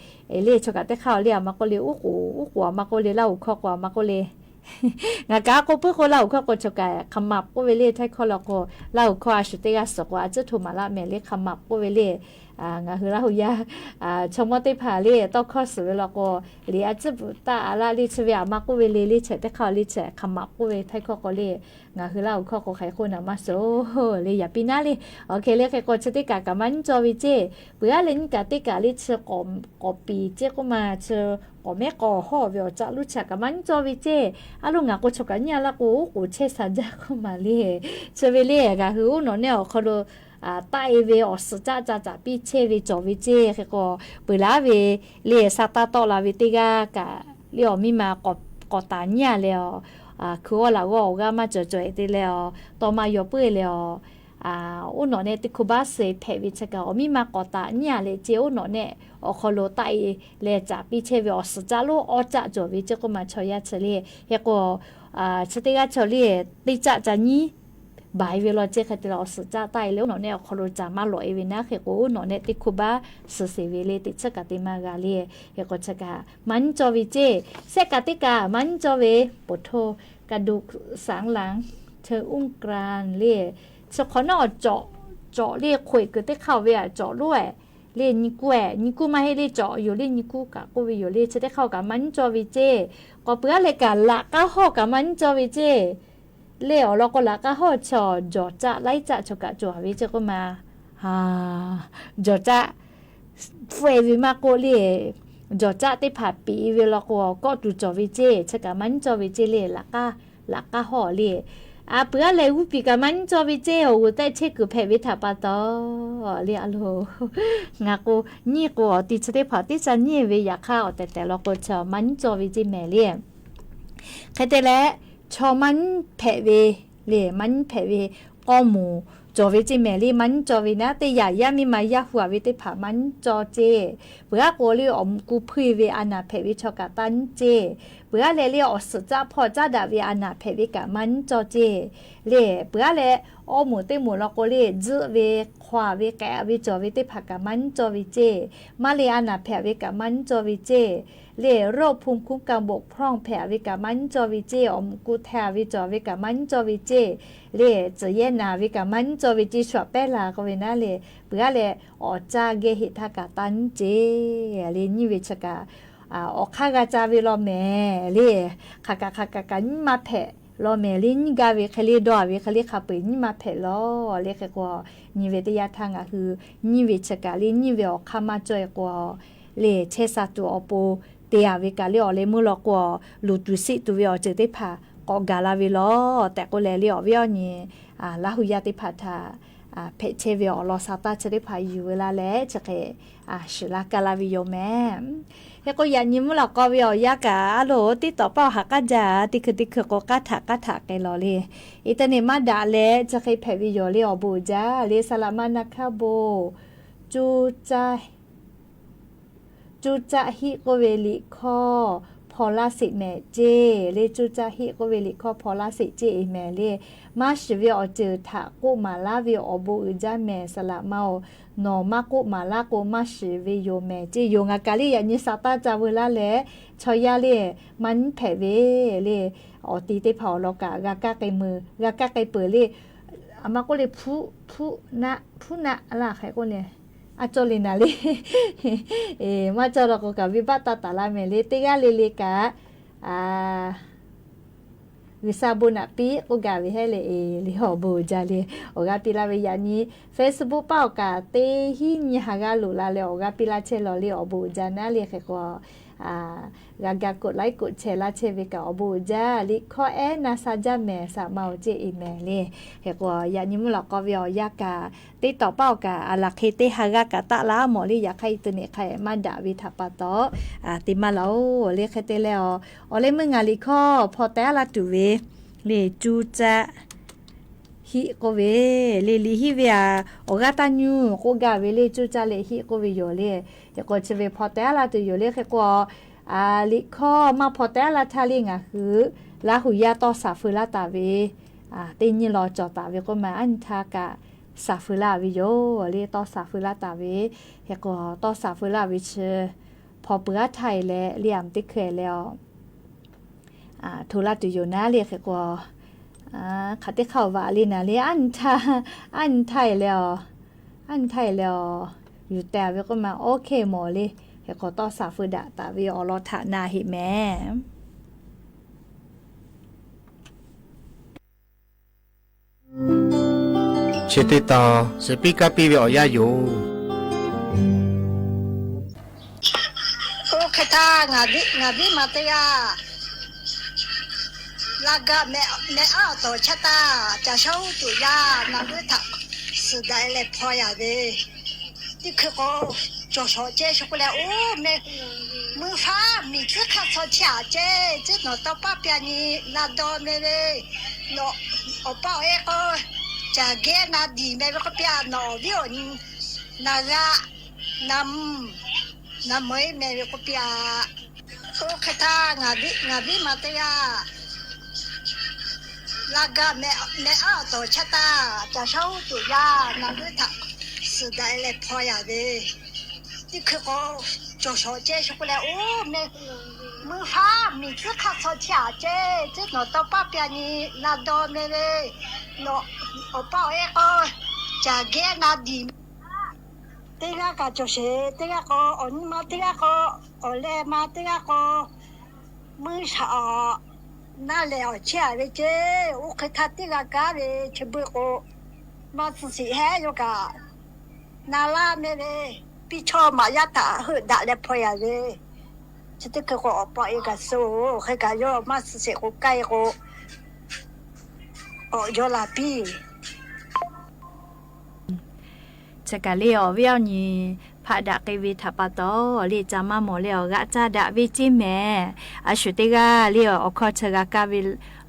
Le chaw kaꞈ teˇ hk'aˇ le a maˇ k'oˆ le, uˉ k'oˍ uˉ k'oˍ a maˇ k'oˆ le, Laˇ huˍ hkawˇ k'o a maˇ k'oˆ le. Ngaˬ kaꞈ a k'oˆ puiˉ k'o Laˇ huˍ hkawˇ k'o chaw kaꞈ hk'a maꞈ k'oˆ ve le, htaiˇ hkawˇ law k'o Laˇ huˍ hkawˇ a shu teˇ g'aˇ suhˍ k'o a ciˉ htoꞈ maˍ laˇ mehˍ le, hk'a maꞈ k'oˆ ve le. Ngaˬ hui Laˇ huˍ yaˇ chaw mawˇ teˇ hpaˍ le tawˇ hkawˇ suhˍ ve law k'o, liꞈ a ciˉ bvuhꞈ taˆ a laˇ le chi ve a maˇ k'oˆ ve le, le chi teˇ hk'aˇ le chi hk'a maꞈ k'oˆ ve htaiˇ hkawˇ k'o le. Ngaˬ hui Laˇ huˍ hkawˇ k'o hk'aˬ hk'e k'oˆ naˍ maˇ suhˍ le, yaꞈ piˇ naˉ le. Awˬ hk'e le hk'e k'o chi teˇ kaꞈ kaꞈ maˇ nyiˇ cawˇ ve ceˇ. Peuˬ aˉ leh nyiˇ kaꞈ teˇ kaꞈ le chi k'awꞈ piˍ ceˇ k'oˆ ma chi k'awꞈ mehˉ k'awꞈ hawˇ ve awˬ caˆ lonˉ chi kaꞈ maˇ nyiˇ cawˇ ve ceˇ. A lo ngaˬ k'o chaw kaꞈ nyiˇ a laˇ k'o uˉ k'oˍ chehˇ sha jaˇ k'oˆ ma le. Chi ve le ngaˬ hui uˉ nawꞈ nehˆ awˬ hk'aw lo taˆ-e ve awˬ suhˍ caˆ ca caꞈ piˇ chehˇ ve cawˬ ve ceˇ. Hk'e k'o peuˬ laˉ ve le sa taˇ tawˆ la ve teˇ g'aˇ kaꞈ le awˬ miˇ ma k'awꞈ taˍ nyiˇ a leh, hkui g'awˇ laꞈ g'awˇ awˬ g'aˇ maˇ cawˬ cawˬ-e te leh, tawˇ maˇ yaw puiˉ-e leh, uˉ nawꞈ nehˆ teˇ hkuˇ baˆ suhˍ hpehꞈ ve chi kaꞈ awˬ miˇ ma k'awꞈ taˍ nyiˇ a leh ceˇ. Uˉ nawꞈ nehˆ awˬ hk'aw lo taˆ-e leh caꞈ piˇ chehˇ ve awˬ suhˍ caˆ lonˉ awˇ caˆ cawˬ ve ceˇ k'oˆ ma chaw yaˇ chi le. Hk'e k'o chi teˇ g'aˇ chaw le teˇ caˆ ca nyiˉ baˬ-e ve law ceˇ. Hk'e te leh awˬ suhˍ caˆ taˆ-e leh uˉ nawꞈ nehˆ awˬ hk'aw lo caꞈ maˇ lawꞈ-e ve naˉ. Hk'e k'o uˉ nawꞈ nehˆ teˇ hkuˇ baˆ suhˍ sheˍ ve le teꞈ chi kaꞈ te maˇ g'a le. Hk'e k'o chi kaꞈ maˇ nyiˇ cawˇ ve ceˇ. Sehˆ kaꞈ teˇ kaꞈ maˇ nyiˇ cawˇ ve, ปวดท้อง กระดูกสันหลัง เชิงอุ้งกราน le. Chi hk'awꞈ nawˉ cawꞈ, cawꞈ le hk'oꞈ-e kuiˬ teˇ hk'aˇ ve aꞈ cawꞈ lonˉ-e le nyi kuˇ-e, nyi kuˇ maˇ heˆ le cawꞈ yoˬ le nyi kuˇ kaꞈ k'oˆ ve yoˬ le. Chi teˇ hk'aˇ kaꞈ maˇ nyiˇ cawˇ ve ceˇ. K'awꞈ peuˬ aˉ leh kaꞈ laꞈ k'aˉ hawˇ kaꞈ maˇ nyiˇ cawˇ ve ceˇ. Le awˬ lawn k'o laꞈ k'aˉ hawˇ chi jawˬ caˆ laiˉ caˆ chaw kaꞈ cawˬ ve ceˇ k'oˆ ma. Jawˬ caˆ hpfuhˆ-e ve maˇ k'oˆ le, jawˬ caˆ teˇ hpaˍ piˍ-e ve law k'o kawˆ tuˬ cawˬ ve ceˇ. Chi kaꞈ maˇ nyiˇ cawˇ ve ceˇ le. Laꞈ k'aˉ hawˇ le, a peuˬ aˉ leh g'uˇ piˍ kaꞈ maˇ nyiˇ cawˇ ve ceˇ. Awˬ g'uˬ tehˆ chehˇ kuiˬ hpehꞈ ve htaꞈ pa taw le a lo ngaˬ k'o nyiˇ k'o awˬ ti chi teˇ hpaˍ teˇ ca nyiˇ ve yaꞈ hk'aˇ awˬ tehˬ tehˬ law k'o chi maˇ nyiˇ cawˇ ve ceˇ mehˍ le. Hk'e te leh chaw maˇ nyiˇ hpehꞈ ve le, maˇ nyiˇ hpehꞈ ve k'awˇ moˍ cawˬ ve ceˇ mehˍ le. Maˇ nyiˉ cawˇ ve naˉ teˇ yanˇ, yaˇ miˇ ma yaˇ hu a ve teˇ hpaˍ maˇ nyiˉ cawˇ ceˇ. Peuˬ aˉ k'o le, awˬ muꞈ ku hpuiˇ ve a naˍ hpehꞈ ve chaw kaꞈ taˇ nyiˉ ceˇ. Peuˬ aˉ leh le, awˬ suhˍ caˆ hpawˇ caˉ daꞈ ve a naˍ hpehꞈ ve kaꞈ maˇ nyiˉ cawˇ ceˇ le. Peuˬ aˉ leh, awˇ moˍ teˇ moˍ law k'o le, tzuhˆ ve, hk'aw a ve, k'ehꞈ ve cawˬ ve teˇ hpaˍ kaꞈ maˇ nyiˉ cawˇ ve ceˇ. Maˇ le a naˍ hpehꞈ ve kaꞈ maˇ nyiˉ cawˇ ve ceˇ. Le, โรคภูมิคุ้มกันบกพร่อง hpehꞈ ve kaꞈ maˇ nyiˉ cawˇ ve ceˇ. Awˬ muꞈ ku hteh a ve cawˬ ve kaꞈ maˇ nyiˉ cawˇ ve ceˇ. Le, tcuhˍ yehˇ naˬ ve kaꞈ maˇ nyiˉ cawˇ ve ceˇ. Shu aꞈ pehˉ la k'oˆ ve naˉ le, peuˬ aˉ leh, awˬ caˇ geh heꞈ htaˇ kaꞈ taˇ nyiˉ ceˇ le. Nyiˇ ve chi kaꞈ awˬ hk'aˇ g'a ca ve law mehˍ le. Hk'aˬ kaꞈ hk'aˬ kaꞈ kaꞈ nyiˇ maˇ hpehꞈ law mehˍ le. Nyiˇ gaˇ ve hk'e le, dawˇ a ve hk'e le, hk'a peu-eˬ nyiˇ maˇ hpehꞈ law le. Hk'e k'o, nyi ve teˇ yanˇ htaˇ ngaˬ hui nyiˇ ve chi kaꞈ le, nyiˇ ve awˬ hk'aˇ maˇ cawˇ e k'o, le chehˇ sha tuˬ awˬ pon te a ve kaꞈ le, awˬ leh meuˇ law k'o, luˬ tuˬ siˆ tuˬ ve awˬ ceuˬ teˇ hpaˍ k'awꞈ gaˬ la ve law tehꞈ k'oˆ leh le, awˬ viˉ awˬ nyi Laˇ hu yaˇ teˇ hpaˍ htaꞈ hpehꞈ chehˇ ve awˬ lawn sha taˇ chi teˇ hpaˍ yuˬ ve la leh chi hk'e shiˍ laˇ kaˇ laˇ ve yoˬ mehˍ. Hk'e k'o, yaꞈ nyi mvuhˇ lawꞈ k'aw ve awˬ yanˇ kaꞈ a loˍ, teˇ tawꞈ paˆ awˬ ha k'aˉ jaˇ, teˇ hkui teˇ hkui k'o k'aˉ htaꞈ k'aˉ htaꞈ k'ai lawˬ le. Eˍteˇneˍ maˇ daꞈ leh chi hk'e hpehꞈ ve yoˬ le. Awˬ bon uiˍ jaˇ le. Saˍ laꞈ ma na hkaˇ bon, cuˇ caˇ cuˇ caˆ hiˆ k'oˆ ve liꞈ hkawˇ hpaw laˇ sheˍ mehˍ ceˇ le. Cuˇ caˆ hiˆ k'oˆ ve liꞈ hkawˇ hpaw laˇ sheˍ ceˇ e mehˍ le. Maˇ shiˍ ve awˬ ceuˬ htaꞈ k'oˆ maˍ laˇ ve awˬ bon uiˍ jaˇ mehˍ, saˍ laꞈ ma-oˬ. Nawˬ maˇ k'oˆ maˍ laˇ k'o, maˇ shiˍ ve yoˬ mehˍ ceˇ. Yoˬ ngaˬ kaꞈ le, yaꞈ nyi sa taˇ ca veu laˇ leh, chaw yaˇ le, maˇ nyiˉ hpehꞈ ve le. Awˬ ti teˇ hpaˍ awˬ lawn kaꞈ g'a kaˇ k'ai meuˬ, g'a kaˇ k'ai peuˬ le. A ma k'oˆ le, hpu, hpu naˆ, hpu naˆ laˇ hk'e k'oˆ le, a cawˇ le naˍ le. Maˇ cawˇ law k'o kaꞈ, venˇbaˆ taˇ taˍ laˇ mehˍ le. Teˇ g'aˇ le le kaꞈ, G'uiˬsha bon naꞈ piˇ k'oˆ gaˇ ve heˆ le. E le, awˬ bon uiˍ jaˇ le. Awˬ g'aˇ piˇ laˇ ve yaꞈ nyi Facebook paˆ awˬ kaꞈ teˇ hinˉ nyiˇ ha g'aˇ loꞈ la leh awˬ g'aˇ piˇ laˇ chehˇ lawˬ le. Awˬ bon uiˍ jaˇ naˉ le. Hk'e k'o, g'a ga กดไลค์ กดแชร์ laˇ chehˇ ve kaꞈ awˬ bon uiˍ jaˇ. Liꞈ hkawˇ ehˉ na sha jaˇ mehˍ, saˍ laꞈ ma-oˬ ceˇ e mehˍ le. Hk'e k'o, yaꞈ nyi mvuhˇ lawꞈ k'aw ve awˬ yanˇ kaꞈ, teˇ tawꞈ paˆ awˬ kaꞈ a laˬ hk'e teˇ ha g'aˇ kaꞈ taˆ laˇ mawˬ le. Yaꞈ hk'aˇ Eˍteˇneˍ hk'a maˇ daꞈ ve htaꞈ pa taw, te maˇ laˬ-oˬ le. Hk'e te leh, awˬ leh meuˇ ngaˬ liꞈ hkawˇ hpaw teh aˉ laˇ tuˬ ve le, cuˇ caˆ hiˆ k'oˆ ve le. Liꞈ hiˆ ve a, awˬ g'aˇ taˇ nyuˇ k'oˆ gaˇ ve le. Cuˇ caˆ leh hiˆ k'oˆ ve yoˬ le. Hk'e k'o, chi ve hpaw teh aˉ laˇ tuˬ yoˬ le. Hk'e k'o, liꞈ hkawˇ maˇ hpaw teh aˉ laˇ htaˇ le, ngaˬ hui Laˇ hu yaˇ tawˇ shaˍ feu laˇ taˍ ve teˇ nyi law cawˬ taˍ ve k'oˆ ma, aˉ nyi htaˇ kaꞈ shaˍ feu laˇ ve yoˬ le. Tawˇ shaˍ feu laˇ taˍ ve, hk'e k'o, tawˇ shaˍ feu laˇ ve chi hpaw peuˬ aˉ htaˇ e leh le, a mvuhˇ teˇ hkui e leh, hto laˇ tuˬ yoˬ naˉ le. Hk'e k'o, hk'aˬ teˇ hk'aˇ awˬ vaꞈ le naˍ le, aˉ nyi htaˇ, aˉ nyi htaˇ e leh, aˉ nyi htaˇ e leh, yuˬ teh ve k'oˆ ma, OK mawˬ le. Hk'e k'o, tawˇ shaˍ feu daꞈ taˍ ve awˬ lawn htaꞈ na heˆ mehˍ. Chi teˇ tawn suhˍ piˇ kaˇ piˇ ve awˬ yanˇ yoˬ. Oˇ hk'e htaˇ, ngaˬ viˉ ma teˇ g'aˇ laˇ gaˇ mehˆ aˉ awˬ tawˍ chehˇ taˇ, caˬ shawˉ tuˬ yaˇ na vuiˇ htaꞈ suhˍ daꞈ leh hpaw yaˍ ve, teˇ hkui k'o, cawˬ shawˍ ceh shu k'oˆ leh, oˇ meh, mui faˉ miˬ tcuhˉ hk'aˇ chaw chehˇ aꞈ ceh, ceˇ nawˬ tawˇ paˆ pia nyi na dawˇ meh ve, nawˬ awˬ pa awˬ e k'o, caˬ geh na diˬ meh ve k'oˆ piˇ a, nawˬ awˬ viˉ awˬ nyi na g'aꞈ, na mvuhˇ, na meuˉ meh ve k'oˆ piˇ a. Oˇ hk'e htaˇ, ngaˬ viˉ ma teˇ g'aˇ laˇ gaˇ mehˆ aˉ awˬ tawˍ chehˇ taˇ, caˬ shawˉ tuˬ yaˇ na vuiˇ htaꞈ suhˍ daꞈ leh hpaw yaˍ ve, teˇ hkui k'o, cawˬ shawˍ ceh shu k'oˆ leh, oˇ meh, mui faˉ miˬ tcuhˉ hk'aˇ chaw chehˇ aꞈ ceh, ceˇ nawˬ tawˇ paˆ pia nyi na dawˇ meh ve, nawˬ awˬ pa awˬ e k'o, caˬ geh na diˬ meh teˇ g'aˇ kaꞈ cawˬ sheˍ. Teˇ g'aˇ k'o, awˬ nyi ma teˇ g'aˇ k'o, awˬ leh ma teˇ g'aˇ k'o, mvuhˇ shaꞈ awˬ naˇ lehˬ awˬ chehˇ a ve ceˇ. Oˇ hk'e htaˇ teˇ g'aˇ kaˉ ve chi beuꞈ k'o, maˇ suh sheˍ heˉ yawˇ kaꞈ na laˇ meh ve, piˇ chawˇ maꞈ yaˇ htaꞈ heuˆ daꞈ leh hpaw yaˍ ve, chi teˇ hkui k'o, awˬ pa awˬ e kaꞈ suh-oˬ. Hk'e kaꞈ yawˇ maˇ suh sheˍ k'o, k'ai k'o, k'awꞈ jaw laˬ piˇ. Chi kaꞈ le, awˬ viˉ awˬ nyi hpaꞈ daꞈ k'ai ve htaꞈ pa taw le, ca maˇ mawˬ leh awˬ g'aꞈ ca daꞈ ve ceˇ mehˍ. A shu teˇ g'aˇ le, awˬ hkawˇ chi g'a kaˇ ve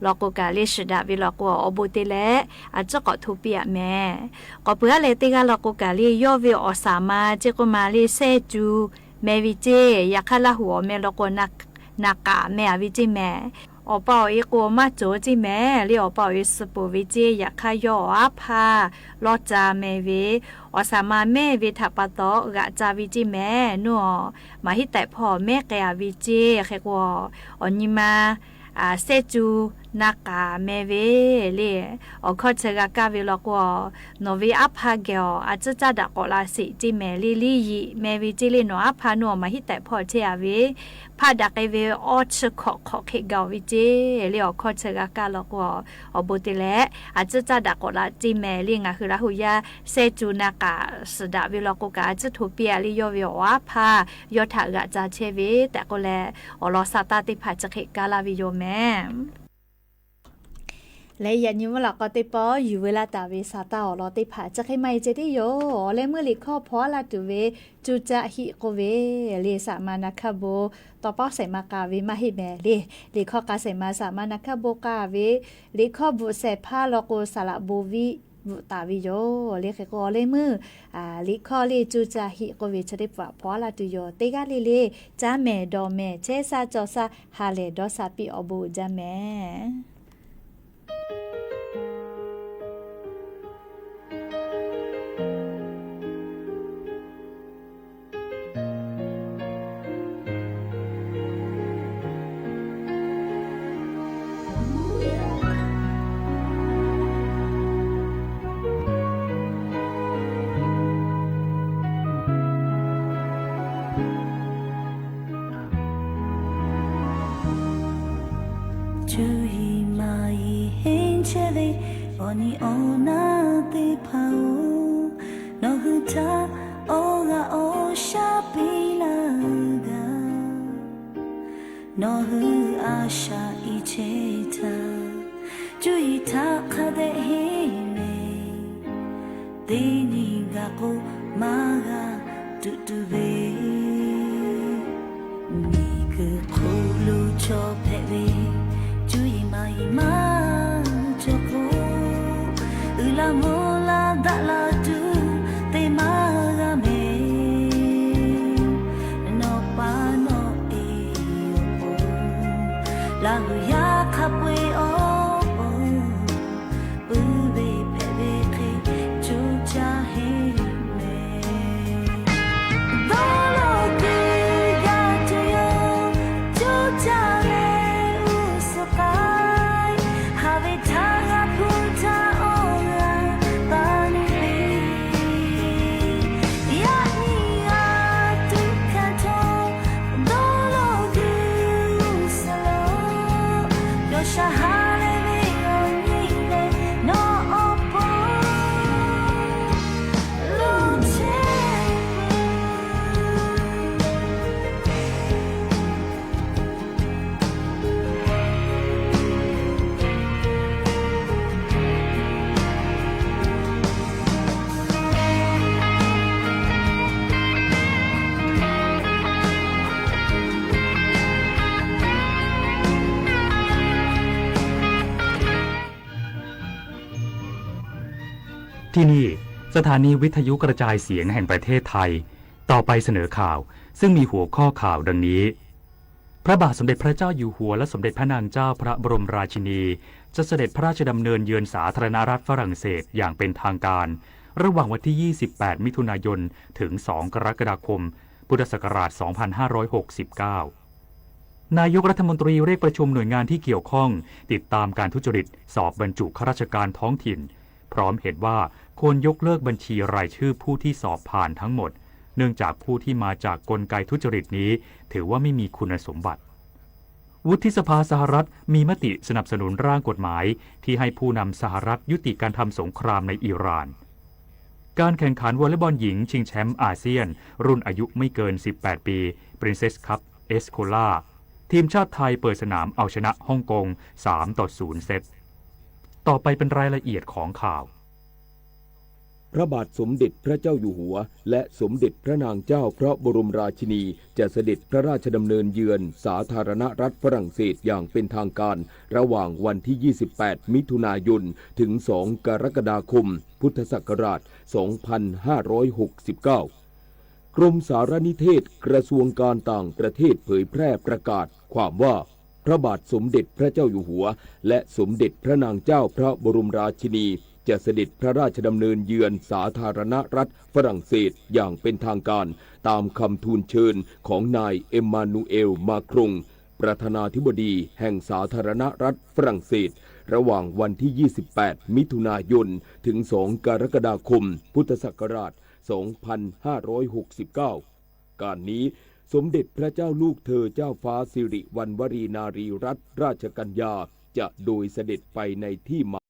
law k'o kaꞈ le, shiˍ daꞈ ve law k'o, awˬ bon te leh a ciˉ k'awꞈ hto piˇ aꞈ mehˍ. K'awꞈ peuˬ aˉ leh teˇ g'aˇ law k'o kaꞈ le, yawˇ ve awˬ saˍ ma ceˇ k'oˆ ma le, Shehˇ cu meh ve ceˇ. Yaꞈ hk'aˇ Laˇ huˍ awˬ meh law k'o, Naˍ kaˍ meh a ve ceˇ mehˍ. Awˬ pa awˬ e k'o maˇ cawˬ ceˇ mehˍ le, awˬ pa awˬ e suh peuˬ ve ceˇ. Yaꞈ hk'aˇ yawˇ awˬ aˉ hpaˇ Lawˇ ca meh ve, awˬ saˍ ma mehˇ ve htaꞈ pa taw g'aꞈ ca ve ceˇ mehˍ. Nuˇ awˬ maˍ hiˉ tehꞈ hpawˇ mehˉ k'ai a ve ceˇ. Hk'e k'o, awˬ nyi ma Shehˇ cu Naˍ kaˍ meh ve le. Awˬ hkawˇ chi g'a kaˇ ve law k'o, nawˬ ve aˉ hpaˇ geh awˬ a ciˉ caˇ daꞈ k'awꞈ la sheˍ ceˇ mehˍ le. Liˇ yiꞈ meh ve ceˇ le. Nawˬ aˉ hpaˇ nuˇ awˬ maˍ hiˉ tehꞈ hpawˇ chehˇ a ve, hpaˆ daꞈ k'ai ve awˇ chi hkawꞈ hk'awꞈ hk'e gaˬ ve ceˇ le. Awˬ hkawˇ chi g'a kaˇ law k'o, awˬ bon te leh a ciˉ caˇ daꞈ k'awꞈ la ceˇ mehˍ le. Ngaˬ hui Laˇ huˍ yaˇ Shehˇ cu Naˍ kaˍ shiˍ daꞈ ve law k'o kaꞈ, a ciˉ hto piˇ a le. Yawˇ ve awˬ aˉ hpaˇ yawˇ htaꞈ g'aꞈ ca chehˇ ve tehꞈ k'oˆ leh, awˬ lawn sa taˇ teˇ hpaˍ chi hk'e kaˇ laˇ ve yoˬ mehˍ. Leh yaꞈ nyi mvuhˇ laꞈ k'aw teˇ pawˆ yuˬ veu laˇ taˍ ve sa taˇ awˬ lawn teˇ hpaˍ chi hk'e maˇ heˆ ceh tiˉ yoˬ. Awˬ leh meuˇ liꞈ hkawˇ hpaw aˉ laˇ tuˬ ve, cuˇ caˆ hiˆ k'oˆ ve le, saˍ ma naˍ hkaˇ bon tawˇ pawˆ shehˍ ma k'a ve maˇ heˆ mehˍ le. Liꞈ hkawˇ k'a shehˍ ma saˍ ma naˍ hkaˇ bon k'a ve, liꞈ hkawˇ bvuhꞈ shehˍ hpaˇ law k'o, saˍ laꞈ bon viˆ bvuhꞈ taˍ ve yoˬ le. Hk'e k'o awˬ leh meuˇ liꞈ hkawˇ le, cuˇ caˆ hiˆ k'oˆ ve chi teˇ hpaˍ hpaw aˉ laˇ tuˬ yoˬ. Teˇ g'aˇ le le caˉ mehˍ dawˬ mehˍ chehˇ shaˉ cawˬ shaˉ ha lehˬ dawˇ sha piˇ awˬ bon uiˍ jaˇ mehˍ. Cuˇ yiˍ maˍ yiˍ henˇ chehˇ ve awˬ nyi awˬ naˉ teˇ hpaˍ-oˬ, nawˬ hui htaꞈ awˬ g'aˇ awˬ shaˉ piˇ laˇ gaˇ. Nawˬ hui a shaꞈ i chehˇ htaˇ, cuˇ yiˍ htaꞈ hk'a dehꞈ henˇ mehˍ. Teˇ nyi gaˬ k'o maˇ g'a tuꞈ tuˬ ve, miˬguiˬ hk'oˆ lo chaw hpehꞈ ve, cuˇ yiˍ maˍ yiˍ maˇ cawˬ k'o, uiˍ la mvuh la daꞈ la tuˬ te maˇ g'a mehˍ. Nawˬ pa nawˬ e awˬ pon, Laˇ huˍ yaˇ hk'a peu-eˬ awˬ pon, puiˉ ve hpehꞈ ve hk'e coˇ caˇ henˇ mehˍ. Dawˇ law kuiˬ gaˇ tuˬ yoˬ, coˇ caˇ leh uˉ suhˍ k'ai, haˍ ve htaꞈ g'a hpuˇ htaˇ awˬ g'a taˍ nuˇ ve, yaꞈ nyi g'a tuꞈ hkanˍ htawˇ, dawˇ law kuiˬ uˉ suhˍ lo, yawˇ shaˍ ha leh ve awˬ nyi leh nawˬ awˬ pon lo chehˇ. ที่นี่ สถานีวิทยุกระจายเสียงแห่งประเทศไทย ต่อไปเสนอข่าว ซึ่งมีหัวข้อข่าวดังนี้ พระบาทสมเด็จพระเจ้าอยู่หัวและสมเด็จพระนางเจ้าพระบรมราชินี จะเสด็จพระราชดำเนินเยือนสาธารณรัฐฝรั่งเศสอย่างเป็นทางการ ระหว่างวันที่ ยี่สิบแปด มิถุนายน ถึง สอง กรกฎาคม พุทธศักราช สองพันห้าร้อยหกสิบเก้า นายกรัฐมนตรีเรียกประชุมหน่วยงานที่เกี่ยวข้อง ติดตามการทุจริต สอบบรรจุข้าราชการท้องถิ่น พร้อมเห็นว่าควรยกเลิกบัญชีรายชื่อผู้ที่สอบผ่านทั้งหมด เนื่องจากผู้ที่มาจากกลไกทุจริตนี้ ถือว่าไม่มีคุณสมบัติ วุฒิสภาสหรัฐมีมติสนับสนุนร่างกฎหมายที่ให้ผู้นำสหรัฐยุติการทำสงครามในอิหร่าน การแข่งขันวอลเลย์บอลหญิงชิงแชมป์อาเซียน รุ่นอายุไม่เกิน สิบแปด ปี Princess Cup Escola ทีมชาติไทยเปิดสนามเอาชนะฮ่องกง สามต่อศูนย์ เซต ต่อไปเป็นรายละเอียดของข่าว พระบาทสมเด็จพระเจ้าอยู่หัว และสมเด็จพระนางเจ้าพระบรมราชินี จะเสด็จพระราชดำเนินเยือนสาธารณรัฐฝรั่งเศสอย่างเป็นทางการ ระหว่างวันที่ ยี่สิบแปด มิถุนายน ถึง สอง กรกฎาคม พุทธศักราช สองพันห้าร้อยหกสิบเก้า กรมสารนิเทศ กระทรวงการต่างประเทศเผยแพร่ประกาศความว่า พระบาทสมเด็จพระเจ้าอยู่หัว และสมเด็จพระนางเจ้าพระบรมราชินี จะเสด็จพระราชดำเนินเยือนสาธารณรัฐฝรั่งเศสอย่างเป็นทางการ ตามคำทูลเชิญของนายเอ็มมานูเอล มาครง ประธานาธิบดีแห่งสาธารณรัฐฝรั่งเศส ระหว่างวันที่ ยี่สิบแปด มิถุนายน ถึง สอง กรกฎาคม พุทธศักราช สองพันห้าร้อยหกสิบเก้า การนี้ สมเด็จพระเจ้าลูกเธอเจ้าฟ้าสิริวัณวรีนารีรัตนราชกัญญา จะโดยเสด็จไปในที่หมาย